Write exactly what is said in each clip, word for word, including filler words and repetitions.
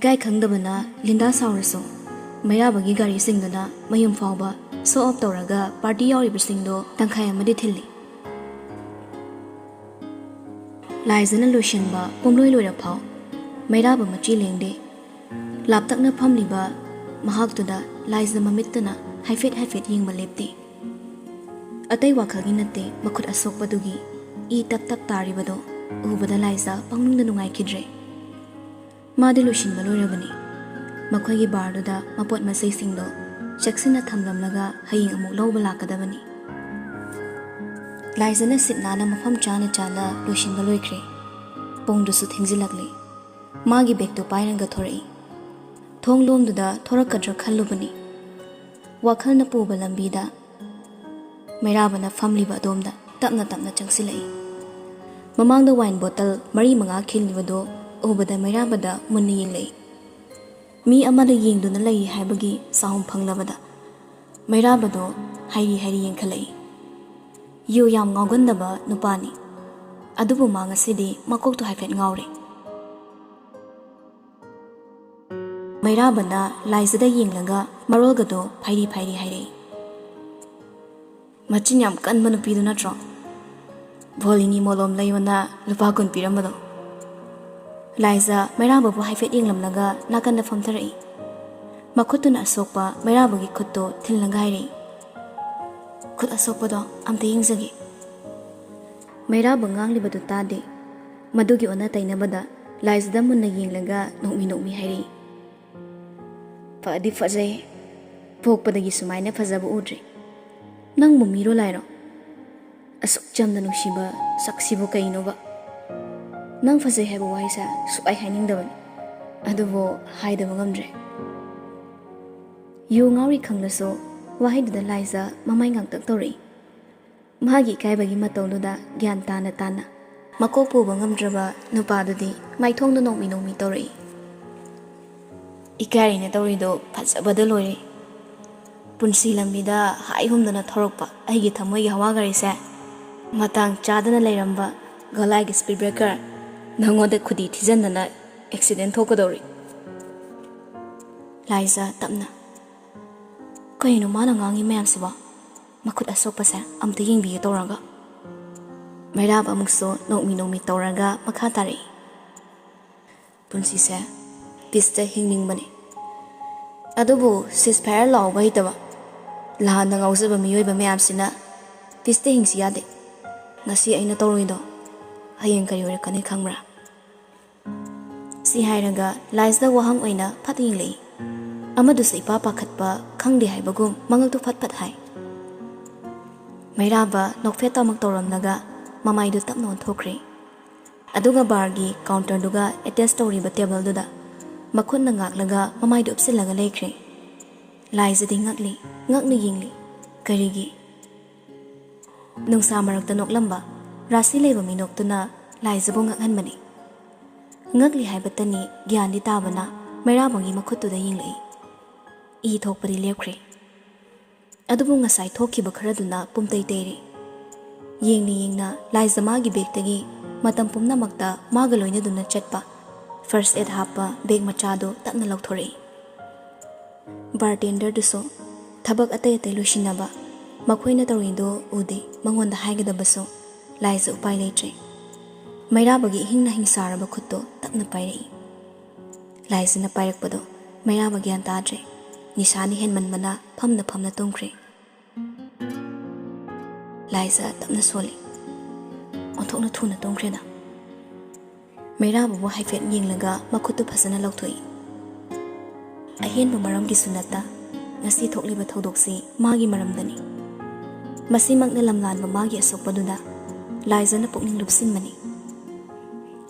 ꯏꯀꯥꯏ ꯈꯪꯗꯕꯅ ꯂꯤꯟꯗꯥ ꯁꯥꯎꯔꯁꯨ, ꯃꯩꯔꯥꯕꯒꯤ ꯒꯥꯔꯤꯁꯤꯡꯗꯨꯅ ꯃꯌꯨꯝ ꯐꯥꯎꯕ ꯁꯣ ꯑꯣꯐ ꯇꯧꯔꯒ ꯄꯥꯔꯇꯤ ꯌꯥꯎꯔꯤꯕꯁꯤꯡꯗꯣ ꯇꯪꯈꯥꯏ ꯑꯃꯗꯤ ꯊꯤꯜꯂꯤ꯫ ꯂꯥꯏꯖꯅ ꯂꯣꯏꯁꯤꯟꯕ ꯄꯨꯡꯂꯣꯏ ꯂꯣꯏꯔꯐꯥꯎ ꯃꯩꯔꯥꯕ ꯃꯆꯤ ꯂꯦꯡꯗꯦ꯫ ꯂꯥꯞꯇꯛꯅ ꯐꯝꯂꯤꯕ ꯃꯍꯥꯛꯇꯨꯗ ꯂꯥꯏꯖ ꯃꯃꯤꯠꯇꯅ ꯍꯥꯏꯐꯦꯠ ꯍꯥꯏꯐꯦꯠ ꯌꯦꯡꯕ ꯂꯦꯞꯇꯦ꯫ ꯑꯇꯩ ꯋꯥꯈꯜꯒꯤ ꯅꯠꯇꯦ, ꯃꯈꯨꯠ ꯑꯁꯣꯛꯄꯗꯨꯒꯤ ꯏ ꯇꯞ ꯇꯞ ꯇꯥꯔꯤꯕꯗꯣ ꯎꯕꯗ ꯂꯥꯏꯖ ꯄꯪꯅꯨꯡꯗ ꯅꯨꯡꯉꯥꯏꯈꯤꯗ꯭ꯔꯦ꯫ ꯃꯥꯗꯤ ꯂꯣꯏꯁꯤꯟꯕ ꯂꯣꯏꯔꯕꯅꯤ꯫ ꯃꯈꯣꯏꯒꯤ ꯕꯥꯔꯗꯨꯗ ꯃꯄꯣꯠ ꯃꯆꯩꯁꯤꯡꯗꯣ ꯆꯦꯛꯁꯤꯟꯅ ꯊꯝꯂꯝꯂꯒ ꯍꯌꯦꯡ ꯑꯃꯨꯛ ꯂꯧꯕ ꯂꯥꯛꯀꯗꯕꯅꯤ꯫ ꯂꯥꯏꯖꯅ ꯁꯤꯠ ꯅꯥꯟꯅ ꯃꯐꯝ ꯆꯥꯅ ꯆꯥꯅ ꯂꯣꯏꯁꯤꯟꯕ ꯂꯣꯏꯈ꯭ꯔꯦ꯫ ꯄꯨꯡꯗꯨꯁꯨ ꯊꯦꯡꯖꯤꯜꯂꯛꯂꯦ꯫ ꯃꯥꯒꯤ ꯕꯦꯒꯇꯨ ꯄꯥꯏꯔꯒ ꯊꯣꯔꯛꯏ꯫ ꯊꯣꯡ ꯂꯣꯝꯗꯨꯗ ꯊꯣꯔꯛꯀꯗ꯭ꯔꯥ ꯈꯜꯂꯨꯕꯅꯤ꯫ ꯋꯥꯈꯜꯅ ꯄꯨꯕ ꯂꯝꯕꯤꯗ ꯃꯩꯔꯥꯕꯅ ꯐꯝꯂꯤꯕ ꯑꯗꯣꯝꯗ ꯇꯞꯅ ꯇꯞꯅ ꯆꯪꯁꯤꯜꯂꯛꯏ꯫ ꯃꯃꯥꯡꯗ ꯋꯥꯏꯟ ꯕꯣꯇꯜ ꯃꯔꯤ ꯃꯉꯥ ꯈꯤꯜꯂꯤꯕꯗꯨ ꯎꯕꯗ ꯃꯩꯔꯥꯕꯗ ꯃꯨꯟꯅ ꯌꯦꯡꯂꯛꯏ꯫ ꯃꯤ ꯑꯃꯅ ꯌꯦꯡꯗꯨꯅ ꯂꯩ ꯍꯥꯏꯕꯒꯤ ꯆꯥꯍꯨꯝ ꯐꯪꯂꯕꯗ ꯃꯩꯔꯥꯕꯗꯣ ꯍꯥꯏꯔꯤ ꯍꯥꯏꯔꯤ ꯌꯦꯡꯈꯠꯂꯛꯏ꯫ ꯌꯨ ꯌꯥꯝ ꯉꯥꯎꯒꯟꯗꯕ ꯅꯨꯄꯥꯅꯤ꯫ ꯑꯗꯨꯕꯨ ꯃꯥ ꯉꯁꯤꯗꯤ ꯃꯀꯣꯛꯇꯣ ꯍꯥꯏꯐꯦꯠ ꯉꯥꯎꯔꯦ꯫ ꯃꯩꯔꯥꯕꯅ ꯂꯥꯏꯖꯗ ꯌꯦꯡꯂꯒ ꯃꯔꯣꯜꯒꯗꯣ ꯐꯥꯏꯔꯤ ꯐꯥꯏꯔꯤ ꯍꯥꯏꯔꯛꯏ꯫ "ꯃꯆꯤꯟ ꯌꯥꯝ ꯀꯟꯕ ꯅꯨꯄꯤꯗꯨ ꯅꯠꯇ꯭ꯔꯣ? ꯚꯣꯂꯤꯅꯤ ꯃꯣꯂꯣꯝ ꯂꯩꯌꯣꯅ ꯂꯨꯄꯥ ꯀꯨꯟ ꯄꯤꯔꯝꯕꯗꯣ?" ꯂꯥꯏꯖ ꯃꯩꯔꯥꯕꯕꯨ ꯍꯥꯏꯐꯦꯠ ꯌꯦꯡꯂꯝꯂꯒ ꯅꯥꯀꯟꯗ ꯐꯝꯊꯔꯛꯏ꯫ ꯃꯈꯨꯠꯇꯨꯅ ꯑꯁꯣꯛꯄ ꯃꯩꯔꯥꯕꯒꯤ ꯈꯨꯠꯇꯣ ꯊꯤꯜꯂꯒ ꯍꯥꯏꯔꯛꯏ, "ꯈꯨꯠ ꯑꯁꯣꯛꯄꯗꯣ ꯑꯝꯇ ꯌꯦꯡꯖꯒꯦ꯫" ꯃꯩꯔꯥꯕ ꯉꯥꯡꯂꯤꯕꯗꯨ ꯇꯥꯗꯦ꯫ ꯃꯗꯨꯒꯤ ꯑꯣꯟꯅ ꯇꯩꯅꯕꯗ ꯂꯥꯏꯖꯗ ꯃꯨꯟꯅ ꯌꯦꯡꯂꯒ ꯅꯣꯛꯃꯤ ꯅꯣꯛꯃꯤ ꯍꯥꯏꯔꯛꯏ, "ꯐꯗꯤ ꯐꯖꯩ꯫ ꯄꯣꯛꯄꯗꯒꯤ ꯁꯨꯃꯥꯏꯅ ꯐꯖꯕ ꯎꯗ꯭ꯔꯤ꯫ ꯅꯪꯕꯨ ꯃꯤꯔꯣ ꯂꯥꯏꯔꯣ? ꯑꯁꯨꯛ ꯆꯝꯅ ꯅꯨꯡꯁꯤꯕ ꯁꯛꯁꯤꯕꯨ ꯀꯩꯅꯣꯕ? ꯅꯪ ꯐꯖꯩ ꯍꯥꯏꯕ ꯋꯥꯍꯩꯁꯦ ꯁꯨꯛꯍꯥꯏ ꯍꯥꯏꯅꯤꯡꯗꯕꯅꯤ, ꯑꯗꯨꯕꯨ ꯍꯥꯏꯗꯕ ꯉꯝꯗ꯭ꯔꯦ꯫" ꯌꯨ ꯉꯥꯎꯔꯤ ꯈꯪꯂꯁꯨ ꯋꯥꯍꯩꯗꯨꯗ ꯂꯥꯏꯖ ꯃꯃꯥꯏ ꯉꯥꯡꯇꯛ ꯇꯧꯔꯛꯏ꯫ ꯃꯥꯒꯤ ꯏꯀꯥꯏꯕꯒꯤ ꯃꯇꯧꯗꯨꯗ ꯒ꯭ꯌꯥꯟ ꯇꯥꯅ ꯇꯥꯅ ꯃꯀꯣꯛ ꯄꯨꯕ ꯉꯝꯗ꯭ꯔꯕ ꯅꯨꯄꯥꯗꯨꯗꯤ ꯃꯥꯏꯊꯣꯡꯗ ꯅꯣꯡꯃꯤ ꯅꯣꯡꯃꯤ ꯇꯧꯔꯛꯏ꯫ "ꯏꯀꯥꯏꯔꯤꯅ ꯇꯧꯔꯤꯗꯣ ꯐꯖꯕꯗ ꯂꯣꯏꯔꯦ꯫ ꯄꯨꯟꯁꯤ ꯂꯝꯕꯤꯗ ꯍꯥꯏ ꯍꯨꯝꯗꯅ ꯊꯧꯔꯛꯄ ꯑꯩꯒꯤ ꯊꯃꯣꯏꯒꯤ ꯍꯋꯥ ꯒꯥꯔꯤꯁꯦ ꯃꯇꯥꯡ ꯆꯥꯗꯅ ꯂꯩꯔꯝꯕ ꯒꯣꯂꯥꯏꯒꯤ ꯁ꯭ꯄꯤꯠ ꯕ꯭ꯔꯦꯀꯔ ꯅꯪꯉꯣꯟꯗ ꯈꯨꯗꯤ ꯊꯤꯖꯤꯟꯗꯅ ꯑꯦꯛꯁꯤꯗꯦꯟ ꯊꯣꯛꯀꯗꯧꯔꯤ꯫" ꯂꯥꯏꯖ ꯇꯞꯅ, "ꯀꯩꯅꯣ ꯃꯥꯅ ꯉꯥꯡꯉꯤ ꯃꯌꯥꯝꯁꯤꯕꯣ? ꯃꯈꯨꯠ ꯑꯁꯣꯛꯄꯁꯦ ꯑꯝꯇ ꯌꯦꯡꯕꯤꯒꯦ" ꯇꯧꯔꯒ꯫ ꯃꯩꯔꯥꯕ ꯑꯃꯨꯛꯁꯨ ꯅꯣꯛꯃꯤ ꯅꯣꯛꯃꯤ ꯇꯧꯔꯒ ꯃꯈꯥ ꯇꯥꯔꯛꯏ, "ꯄꯨꯟꯁꯤꯁꯦ ꯄꯤꯁꯇ ꯍꯤꯡꯅꯤꯡꯕꯅꯤ, ꯑꯗꯨꯕꯨ ꯁꯤꯁ ꯐꯥꯌꯔ ꯂꯥꯎꯕ ꯍꯩꯇꯕ ꯂꯥꯟꯗ ꯉꯥꯎꯖꯕ ꯃꯤꯑꯣꯏꯕ ꯃꯌꯥꯝꯁꯤꯅ ꯄꯤꯁꯇ ꯍꯤꯡꯁꯤ ꯌꯥꯗꯦ꯫ ꯉꯁꯤ ꯑꯩꯅ ꯇꯧꯔꯣꯏꯗꯣ ꯍꯌꯦꯡ ꯀꯔꯤ ꯑꯣꯏꯔꯛꯀꯅꯤ ꯈꯪꯕ꯭ꯔꯥ?" ꯁꯤ ꯍꯥꯏꯔꯒ ꯂꯥꯏꯖꯗ ꯋꯥꯍꯪ ꯑꯣꯏꯅ ꯐꯠ ꯌꯦꯡꯂꯛꯏ꯫ ꯑꯃꯗꯨꯁꯨ ꯏꯄꯥ ꯄꯥꯈꯠꯄ ꯈꯪꯗꯦ ꯍꯥꯏꯕꯒꯨꯝ ꯃꯉꯛꯇꯨ ꯐꯠ ꯐꯠ ꯍꯥꯏ꯫ ꯃꯩꯔꯥꯕ ꯅꯣꯛꯐꯦꯠ ꯇꯃꯛ ꯇꯧꯔꯝꯂꯒ ꯃꯃꯥꯏꯗꯨ ꯇꯞꯅ ꯑꯣꯟꯊꯣꯛꯈ꯭ꯔꯦ꯫ ꯑꯗꯨꯒ ꯕꯥꯔꯒꯤ ꯀꯥꯎꯟꯇꯔꯗꯨꯒ ꯑꯦꯇꯦꯆ ꯇꯧꯔꯤꯕ ꯇꯦꯕꯜꯗꯨꯗ ꯃꯈꯨꯠꯅ ꯉꯥꯛꯂꯒ ꯃꯃꯥꯏꯗꯨ ꯎꯞꯁꯤꯜꯂꯒ ꯂꯩꯈ꯭ꯔꯦ꯫ ꯂꯥꯏꯖꯗꯤ ꯉꯛꯂꯤ, ꯉꯛꯅ ꯌꯦꯡꯂꯤ꯫ ꯀꯔꯤꯒꯤ? ꯅꯨꯡꯁꯥ ꯃꯔꯛꯇ ꯅꯣꯛꯂꯝꯕ ꯔꯥꯁꯤ ꯂꯩꯕ ꯃꯤꯅꯣꯛꯇꯨꯅ ꯂꯥꯏꯖꯕꯨ ꯉꯛꯍꯟꯕꯅꯤ꯫ ꯉꯛꯂꯤ ꯍꯥꯏꯕꯇꯅꯤ ꯒ꯭ꯌꯥꯟꯗꯤ ꯇꯥꯕꯅ ꯃꯩꯔꯥꯕꯒꯤ ꯃꯈꯨꯠꯇꯨꯗ ꯌꯦꯡꯂꯛꯏ꯫ ꯏ ꯊꯣꯛꯄꯗꯤ ꯂꯦꯞꯈ꯭ꯔꯦ꯫ ꯑꯗꯨꯕꯨ ꯉꯁꯥꯏ ꯊꯣꯛꯈꯤꯕ ꯈꯔꯗꯨꯅ ꯄꯨꯝꯇꯩ ꯇꯩꯔꯦ꯫ ꯌꯦꯡꯅ ꯌꯦꯡꯅ ꯂꯥꯏꯖ ꯃꯥꯒꯤ ꯕꯦꯒꯇꯒꯤ ꯃꯇꯝ ꯄꯨꯝꯅꯃꯛꯇ ꯃꯥꯒ ꯂꯣꯏꯅꯗꯨꯅ ꯆꯠꯄ ꯐꯥꯔꯁ ꯑꯦꯗ ꯍꯥꯞꯄ ꯕꯦꯒ ꯃꯆꯥꯗꯨ ꯇꯞꯅ ꯂꯧꯊꯣꯔꯛꯏ꯫ ꯕꯥꯔꯇꯦꯟꯗꯔꯗꯨꯁꯨ ꯊꯕꯛ ꯑꯇꯩ ꯑꯇꯩ ꯂꯣꯏꯁꯤꯟꯅꯕ ꯃꯈꯣꯏꯅ ꯇꯧꯔꯤꯗꯨ ꯎꯗꯦ꯫ ꯃꯉꯣꯟꯗ ꯍꯥꯏꯒꯗꯕꯁꯨ ꯂꯥꯏꯖ ꯎꯄꯥꯏ ꯂꯩꯇ꯭ꯔꯦ꯫ ꯃꯩꯔꯥꯕꯒꯤ ꯏꯍꯤꯡꯅ ꯍꯤꯡꯁꯥꯔꯕ ꯈꯨꯠꯇꯨ ꯇꯞꯅ ꯄꯥꯏꯔꯛꯏ꯫ ꯂꯥꯏꯖꯅ ꯄꯥꯏꯔꯛꯄꯗꯣ ꯃꯩꯔꯥꯕ ꯒ꯭ꯌꯥꯟ ꯇꯥꯗ꯭ꯔꯦ꯫ ꯅꯤꯁꯥꯅ ꯍꯦꯟꯃꯟꯕꯅ ꯐꯝꯅ ꯐꯝꯅ ꯇꯨꯝꯈ꯭ꯔꯦ꯫ ꯂꯥꯏꯖ ꯇꯞꯅ ꯁꯣꯜꯂꯤ꯫ ꯑꯣꯟꯊꯣꯛꯅ ꯊꯨꯅ ꯇꯨꯝꯈ꯭ꯔꯦꯗ꯫ ꯃꯩꯔꯥꯕꯕꯨ ꯍꯥꯏꯐꯦꯠ ꯌꯦꯡꯂꯒ ꯃꯈꯨꯠꯇꯨ ꯐꯖꯅ ꯂꯧꯊꯣꯛꯏ꯫ ꯑꯍꯦꯟꯕ ꯃꯔꯝꯒꯤꯁꯨ ꯅꯠꯇ, ꯉꯁꯤ ꯊꯣꯛꯂꯤꯕ ꯊꯧꯗꯣꯛꯁꯤ ꯃꯥꯒꯤ ꯃꯔꯝꯗꯅꯤ꯫ ꯃꯁꯤꯃꯛꯅ ꯂꯝꯂꯥꯟꯕ ꯃꯥꯒꯤ ꯑꯁꯣꯛꯄꯗꯨꯗ ꯂꯥꯏꯖꯅ ꯄꯨꯛꯅꯤꯡ ꯂꯨꯞꯁꯤꯟꯕꯅꯤ꯫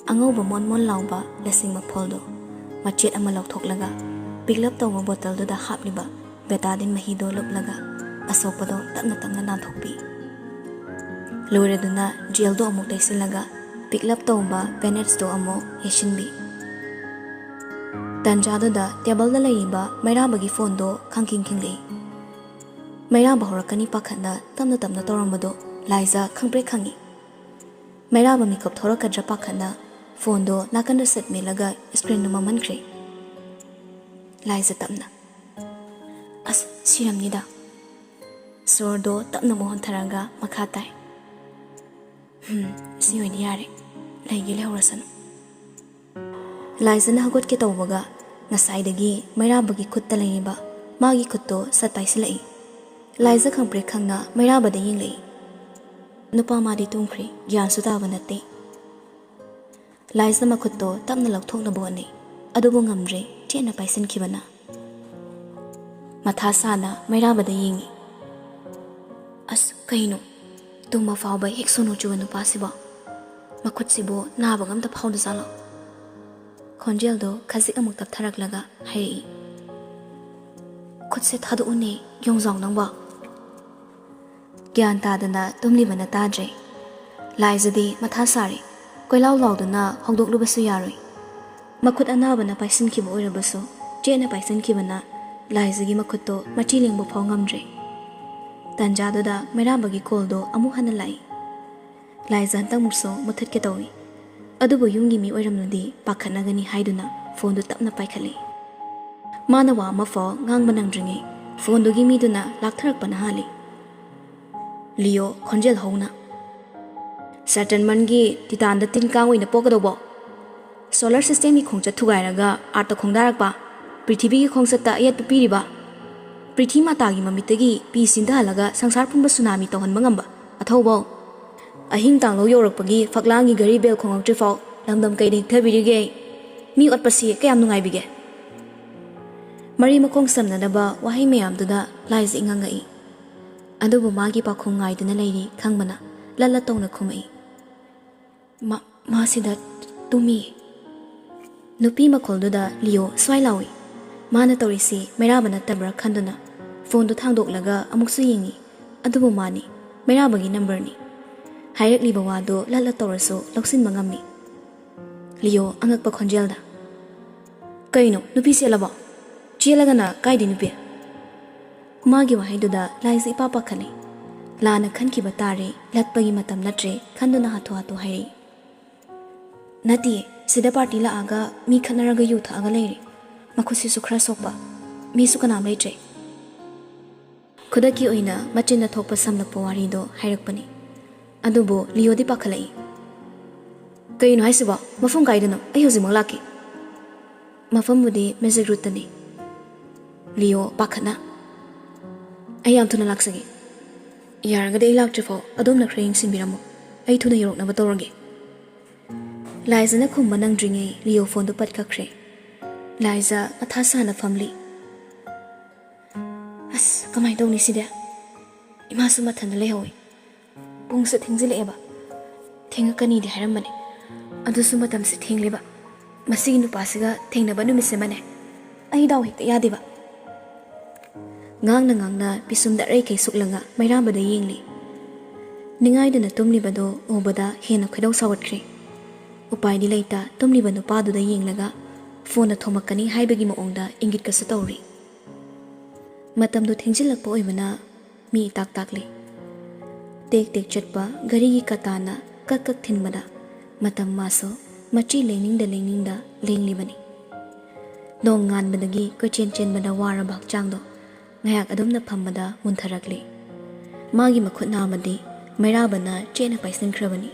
ꯑꯉꯧꯕ ꯃꯣꯟ ꯃꯣꯟ ꯂꯥꯎꯕ ꯂꯁꯤꯡ ꯃꯐꯣꯜꯗꯨ ꯃꯆꯦꯠ ꯑꯃ ꯂꯧꯊꯣꯛꯂꯒ ꯄꯤꯛꯂꯞ ꯇꯧꯕ ꯕꯣꯇꯜꯗꯨꯗ ꯍꯥꯞꯂꯤꯕ ꯕꯦꯇꯥꯗꯤꯟ ꯃꯍꯤꯗꯣ ꯂꯨꯞꯂꯒ ꯑꯁꯣꯛꯄꯗꯣ ꯇꯞꯅ ꯇꯞꯅ ꯅꯥꯟꯊꯣꯛꯄꯤ꯫ ꯂꯣꯏꯔꯗꯨꯅ ꯖꯦꯜꯗꯣ ꯑꯃꯨꯛ ꯇꯩꯁꯤꯜꯂꯒ ꯄꯤꯛꯂꯞ ꯇꯧꯕ ꯕꯦꯟꯗꯦꯖꯇꯣ ꯑꯃꯨꯛ ꯌꯩꯁꯤꯟꯕꯤ꯫ ꯇꯟꯖꯥꯗꯨꯗ ꯇꯦꯕꯜꯗ ꯂꯩꯔꯤꯕ ꯃꯩꯔꯥꯕꯒꯤ ꯐꯣꯟꯗꯣ ꯈꯪꯈꯤꯡ ꯈꯤꯡꯂꯛꯏ꯫ ꯃꯩꯔꯥꯕ ꯍꯧꯔꯛꯀꯅꯤ ꯄꯥꯈꯠꯅ ꯇꯞꯅ ꯇꯞꯅ ꯇꯧꯔꯝꯕꯗꯣ ꯂꯥꯏꯖ ꯈꯪꯄ꯭ꯔꯦꯛ ꯈꯪꯉꯤ꯫ ꯃꯩꯔꯥꯕ ꯃꯤꯀꯞ ꯊꯣꯔꯛꯀꯗ꯭ꯔꯥ ꯄꯥꯈꯠꯅ ꯐꯣꯟꯗꯣ ꯅꯥꯀꯟꯗ ꯁꯠ ꯃꯦꯠꯂꯒ ꯁ꯭ꯀ꯭ꯔꯤꯟꯗꯨ ꯃꯝꯍꯟꯈ꯭ꯔꯦ꯫ ꯂꯥꯏꯖ ꯇꯞꯅ, "ꯑꯁ, ꯁꯤꯔꯝꯅꯤꯗ꯫" ꯁꯣꯔꯗꯣ ꯇꯞꯅ ꯑꯃꯨꯛ ꯍꯣꯟꯊꯔꯒ ꯃꯈꯥ ꯇꯥꯏ, "ꯍꯝ, ꯁꯤ ꯑꯣꯏꯗꯤ ꯌꯥꯔꯦ꯫ ꯂꯩꯒꯦ ꯂꯩꯍꯧꯔꯁꯅꯨ꯫" ꯂꯥꯏꯖꯅ ꯍꯧꯒꯠꯀꯦ ꯇꯧꯕꯒ ꯉꯁꯥꯏꯗꯒꯤ ꯃꯩꯔꯥꯕꯒꯤ ꯈꯨꯠꯇ ꯂꯩꯔꯤꯕ ꯃꯥꯒꯤ ꯈꯨꯠꯇꯣ ꯁꯠ ꯄꯥꯏꯁꯤꯜꯂꯛꯏ꯫ ꯂꯥꯏꯖ ꯈꯪꯄ꯭ꯔꯦꯛ ꯈꯪꯅ ꯃꯩꯔꯥꯕꯗ ꯌꯦꯡꯂꯛꯏ꯫ ꯅꯨꯄꯥ ꯃꯥꯗꯤ ꯇꯨꯝꯈ꯭ꯔꯦ, ꯒ꯭ꯌꯥꯟꯁꯨ ꯇꯥꯕ ꯅꯠꯇꯦ꯫ ꯂꯥꯏꯖꯅ ꯃꯈꯨꯠꯇꯣ ꯇꯞꯅ ꯂꯧꯊꯣꯛꯅꯕ ꯍꯣꯠꯅꯩ, ꯑꯗꯨꯕꯨ ꯉꯝꯗ꯭ꯔꯦ, ꯆꯦꯠꯅ ꯄꯥꯏꯁꯤꯟꯈꯤꯕꯅ꯫ ꯃꯊꯥ ꯁꯥꯅ ꯃꯩꯔꯥꯕꯗ ꯌꯦꯡꯉꯤ꯫ "ꯑꯁ, ꯀꯩꯅꯣ? ꯇꯨꯝꯕ ꯐꯥꯎꯕ ꯍꯦꯛ ꯁꯣꯅꯣ ꯆꯨꯕ ꯅꯨꯄꯥꯁꯤꯕꯣ? ꯃꯈꯨꯠꯁꯤꯕꯨ ꯅꯥꯕꯒ ꯑꯝꯇ ꯐꯥꯎꯗꯖꯥꯠꯂꯣ?" ꯈꯣꯟꯖꯦꯜꯗꯣ ꯈꯖꯤꯛ ꯑꯃꯨꯛ ꯇꯞꯊꯔꯛꯂꯒ ꯍꯥꯏꯔꯛꯏ, "ꯈꯨꯠꯁꯦ ꯊꯥꯗꯣꯛꯎꯅꯦ, ꯌꯣꯡꯖꯥꯎ ꯅꯪꯕꯣ!" ꯒ꯭ꯌꯥꯟ ꯇꯥꯗꯅ ꯇꯨꯝꯂꯤꯕꯅ ꯇꯥꯗ꯭ꯔꯦ꯫ ꯂꯥꯏꯖꯗꯤ ꯃꯊꯥ ꯁꯥꯔꯦ꯫ ꯀꯣꯏꯂꯥꯎ ꯂꯥꯎꯗꯨꯅ ꯍꯧꯗꯣꯛꯂꯨꯕꯁꯨ ꯌꯥꯔꯣꯏ꯫ ꯃꯈꯨꯠ ꯑꯅꯥꯕꯅ ꯄꯥꯏꯁꯤꯟꯈꯤꯕ ꯑꯣꯏꯔꯕꯁꯨ, ꯆꯦꯠꯅ ꯄꯥꯏꯁꯤꯟꯈꯤꯕꯅ ꯂꯥꯏꯖꯒꯤ ꯃꯈꯨꯠꯇꯣ ꯃꯆꯤ ꯂꯦꯡꯕ ꯐꯥꯎ ꯉꯝꯗ꯭ꯔꯦ꯫ ꯇꯥꯟꯖꯥꯗꯨꯗ ꯃꯩꯔꯥꯕꯒꯤ ꯀꯣꯜꯗꯣ ꯑꯃꯨꯛ ꯍꯟꯅ ꯂꯥꯛꯏ꯫ ꯂꯥꯏꯖ ꯍꯟꯗꯛꯃꯨꯛꯁꯨ ꯃꯨꯊꯠꯀꯦ ꯇꯧꯏ꯫ ꯑꯗꯨꯕꯨ ꯌꯨꯝꯒꯤ ꯃꯤ ꯑꯣꯏꯔꯝꯂꯗꯤ ꯄꯥꯈꯠꯅꯒꯅꯤ ꯍꯥꯏꯗꯨꯅ ꯐꯣꯟꯗꯨ ꯇꯞꯅ ꯄꯥꯏꯈꯠꯂꯤ꯫ ꯃꯥꯅ ꯋꯥ ꯑꯃꯐꯥꯎ ꯉꯥꯡꯕ ꯅꯪꯗ꯭ꯔꯤꯉꯩ ꯐꯣꯟꯗꯨꯒꯤ ꯃꯤꯗꯨꯅ ꯂꯥꯛꯊꯔꯛꯄꯅ ꯍꯥꯜꯂꯤ꯫ ꯂꯤꯌꯣ ꯈꯣꯟꯖꯦꯜ ꯍꯧꯅ, "ꯁꯦꯇꯟꯃꯟꯒꯤ ꯇꯤꯇꯥꯟꯗ ꯇꯤꯟ ꯀꯥꯡ ꯑꯣꯏꯅ ꯄꯣꯛꯀꯗꯧꯕꯣ? ꯁꯣꯂꯔ ꯁꯤꯁꯇꯦꯝꯒꯤ ꯈꯣꯡꯆꯠ ꯊꯨꯒꯥꯏꯔꯒ ꯑꯥꯔꯠꯇ ꯈꯣꯡꯗꯥꯔꯛꯄ, ꯄ꯭ꯔꯤꯊꯤꯕꯤꯒꯤ ꯈꯣꯡꯆꯠꯇ ꯑꯌꯦꯠꯄ ꯄꯤꯔꯤꯕ, ꯄ꯭ꯔꯤꯊꯤ ꯃꯥꯇꯥꯒꯤ ꯃꯃꯤꯠꯇꯒꯤ ꯄꯤ ꯁꯤꯟꯊꯍꯜꯂꯒ ꯁꯪꯁꯥꯔ ꯄꯨꯝꯕ ꯁꯨꯅꯥꯃꯤ ꯇꯧꯍꯟꯕ ꯉꯝꯕ ꯑꯊꯧꯕꯧ? ꯑꯍꯤꯡ ꯇꯥꯡꯂꯧ ꯌꯧꯔꯛꯄꯒꯤ ꯐꯛꯂꯥꯡꯒꯤ ꯘꯔꯤ ꯕꯦꯜ ꯈꯣꯡꯉꯛꯇ꯭ꯔꯤꯐꯥꯎ ꯂꯝꯗꯝ ꯀꯩꯗ ꯍꯤꯛꯊꯕꯤꯔꯤꯒꯦ? ꯃꯤ ꯑꯣꯠꯄꯁꯤ ꯀꯌꯥꯝ ꯅꯨꯡꯉꯥꯏꯕꯤꯒꯦ?" ꯃꯔꯤ ꯃꯈꯣꯡ ꯁꯝꯅꯗꯕ ꯋꯥꯍꯩ ꯃꯌꯥꯝꯗꯨꯗ ꯂꯥꯏꯖ ꯏꯉꯛ ꯉꯛꯏ꯫ ꯑꯗꯨꯕꯨ ꯃꯥꯒꯤ ꯄꯥꯎꯈꯨꯝ ꯉꯥꯏꯗꯨꯅ ꯂꯩꯔꯤ ꯈꯪꯕꯅ ꯂꯠ ꯂꯠ ꯇꯧꯅ ꯈꯨꯝꯃꯛꯏ, "ꯃꯥ, ꯃꯥꯁꯤꯗ ꯇꯨꯝꯃꯤ꯫" ꯅꯨꯄꯤ ꯃꯈꯣꯜꯗꯨꯗ ꯂꯤꯌꯣ ꯁ꯭ꯋꯥꯏ ꯂꯥꯎꯏ꯫ ꯃꯥꯅ ꯇꯧꯔꯤꯁꯤ ꯃꯩꯔꯥꯕ ꯅꯠꯇꯕ꯭ꯔꯥ ꯈꯟꯗꯨꯅ ꯐꯣꯟꯗꯨ ꯊꯥꯡꯗꯣꯛꯂꯒ ꯑꯃꯨꯛꯁꯨ ꯌꯦꯡꯉꯤ꯫ ꯑꯗꯨꯕꯨ ꯃꯥꯅꯤ, ꯃꯩꯔꯥꯕꯒꯤ ꯅꯝꯕꯔꯅꯤ꯫ ꯍꯥꯏꯔꯛꯂꯤꯕ ꯋꯥꯗꯨ ꯂꯠ ꯂꯠ ꯇꯧꯔꯁꯨ ꯂꯧꯁꯤꯟꯕ ꯉꯝꯃꯤ꯫ ꯂꯤꯌꯣ ꯑꯉꯛꯄ ꯈꯣꯟꯖꯦꯜꯗ, "ꯀꯩꯅꯣ, ꯅꯨꯄꯤ ꯆꯦꯜꯂꯕꯣ? ꯆꯦꯜꯂꯒꯅ ꯀꯥꯏꯗꯩ ꯅꯨꯄꯤ?" ꯃꯥꯒꯤ ꯋꯥꯍꯩꯗꯨꯗ ꯂꯥꯏꯖ ꯏꯄꯥ ꯄꯥꯈꯠꯂꯤ꯫ ꯂꯥꯟꯅ ꯈꯟꯈꯤꯕ ꯇꯥꯔꯦ, ꯂꯠꯄꯒꯤ ꯃꯇꯝ ꯅꯠꯇ꯭ꯔꯦ ꯈꯟꯗꯨꯅ ꯍꯥꯊꯨ ꯍꯥꯊꯨ ꯍꯥꯏꯔꯛꯏ, "ꯅꯠꯇꯤꯌꯦ, ꯁꯤꯗ ꯄꯥꯔꯇꯤ ꯂꯥꯛꯑꯒ ꯃꯤ ꯈꯠꯅꯔꯒ ꯌꯨ ꯊꯛꯑꯒ ꯂꯩꯔꯦ꯫ ꯃꯈꯨꯠꯁꯤꯁꯨ ꯈꯔ ꯁꯣꯛꯄ, ꯃꯤꯁꯨ ꯀꯅꯥꯝ ꯂꯩꯇ꯭ꯔꯦ꯫ ꯈꯨꯗꯛꯀꯤ ꯑꯣꯏꯅ ꯃꯆꯤꯟꯗ ꯊꯣꯛꯄ ꯁꯝꯂꯛꯄ ꯋꯥꯔꯤꯗꯣ ꯍꯥꯏꯔꯛꯄꯅꯤ꯫ ꯑꯗꯨꯕꯨ ꯂꯤꯌꯣꯗꯤ ꯄꯥꯈꯠꯂꯛꯏ꯫ "ꯀꯩꯅꯣ ꯍꯥꯏꯁꯤꯕꯣ? ꯃꯐꯝ ꯀꯥꯏꯗꯅꯣ? ꯑꯩ ꯍꯧꯖꯤꯛꯃꯛ ꯂꯥꯛꯀꯦ꯫" ꯃꯐꯝꯕꯨꯗꯤ ꯃꯦꯖꯤꯛ ꯔꯨꯠꯇꯅꯤ꯫ ꯂꯤꯌꯣ ꯄꯥꯈꯠꯅ, "ꯑꯩ ꯌꯥꯝ ꯊꯨꯅ ꯂꯥꯛꯆꯒꯦ꯫ ꯌꯥꯔꯒꯗꯤ ꯑꯩ ꯂꯥꯛꯇ꯭ꯔꯤꯐꯥꯎ ꯑꯗꯣꯝꯅ ꯈꯔ ꯌꯦꯡꯁꯤꯟꯕꯤꯔꯝꯃꯨ꯫ ꯑꯩ ꯊꯨꯅ ꯌꯧꯔꯛꯅꯕ ꯇꯧꯔꯒꯦ꯫" ꯂꯥꯏꯖꯅ ꯈꯨꯝꯕ ꯅꯪꯗ꯭ꯔꯤꯉꯩ ꯂꯤꯌꯣ ꯐꯣꯟꯗꯨ ꯄꯠ ꯀꯛꯈ꯭ꯔꯦ꯫ ꯂꯥꯏꯖ ꯃꯊꯥ ꯁꯥꯅ ꯐꯝꯂꯤ꯫ "ꯑꯁ, ꯀꯃꯥꯏꯅ ꯇꯧꯅꯤ ꯁꯤꯗꯤ? ꯏꯃꯥꯁꯨ ꯃꯊꯟꯗ ꯂꯩꯍꯧꯋꯤ꯫ ꯄꯨꯡꯁꯨ ꯊꯦꯡꯖꯤꯜꯂꯛꯑꯦꯕ꯫ ꯊꯦꯡꯉꯛꯀꯅꯤꯗꯤ ꯍꯥꯏꯔꯝꯕꯅꯦ꯫ ꯑꯗꯨꯁꯨ ꯃꯇꯝꯁꯦ ꯊꯦꯡꯂꯦꯕ꯫ ꯃꯁꯤꯒꯤ ꯅꯨꯄꯥꯁꯤꯒ ꯊꯦꯡꯅꯕ ꯅꯨꯃꯤꯠꯁꯤꯃꯅꯦ꯫ ꯑꯩ ꯗꯥꯎ ꯍꯦꯛꯇ ꯌꯥꯗꯦꯕ꯫" ꯉꯥꯡꯅ ꯉꯥꯡꯅ ꯄꯤꯁꯨꯝꯗ ꯑꯔꯩꯈꯩ ꯁꯨꯛꯂꯒ ꯃꯩꯔꯥꯕꯗ ꯌꯦꯡꯂꯤ꯫ ꯅꯤꯡꯉꯥꯏꯗꯅ ꯇꯨꯝꯂꯤꯕꯗꯨ ꯎꯕꯗ ꯍꯦꯟꯅ ꯈꯣꯏꯗꯧ ꯁꯥꯎꯒꯠꯈ꯭ꯔꯦ꯫ ꯎꯄꯥꯏꯗꯤ ꯂꯩꯇ ꯇꯨꯝꯂꯤꯕ ꯅꯨꯄꯥꯗꯨꯗ ꯌꯦꯡꯂꯒ ꯐꯣꯟꯅ ꯊꯣꯝꯃꯛꯀꯅꯤ ꯍꯥꯏꯕꯒꯤ ꯃꯑꯣꯡꯗ ꯏꯪꯒꯤꯠꯀꯁꯨ ꯇꯧꯔꯤ꯫ ꯃꯇꯝꯗꯨ ꯊꯦꯡꯖꯤꯜꯂꯛꯄ ꯑꯣꯏꯕꯅ ꯃꯤ ꯏꯇꯥꯛ ꯇꯥꯛꯂꯤ꯫ ꯇꯦꯛ ꯇꯦꯛ ꯆꯠꯄ ꯒꯥꯔꯤꯒꯤ ꯀꯇꯥꯅ ꯀꯛ ꯀꯛ ꯊꯤꯟꯕꯗ ꯃꯇꯝ ꯃꯥꯁꯨ ꯃꯆꯤ ꯂꯦꯡꯅꯤꯡꯗ ꯂꯦꯡꯅꯤꯡꯗ ꯂꯦꯡꯂꯤꯕꯅꯤ꯫ ꯅꯣꯡ ꯉꯥꯟꯕꯗꯒꯤ ꯀꯣꯏꯆꯦꯟ ꯆꯦꯟꯕꯗ ꯋꯥꯔꯕ ꯍꯛꯆꯥꯡꯗꯣ ꯉꯥꯏꯍꯥꯛ ꯑꯗꯨꯝꯅ ꯐꯝꯕꯗ ꯃꯨꯟꯊꯔꯛꯂꯤ꯫ ꯃꯥꯒꯤ ꯃꯈꯨꯠ ꯅꯥꯝꯃꯗꯤ ꯃꯩꯔꯥꯕꯅ ꯆꯦꯠꯅ ꯄꯥꯏꯁꯤꯟꯈ꯭ꯔꯕꯅꯤ꯫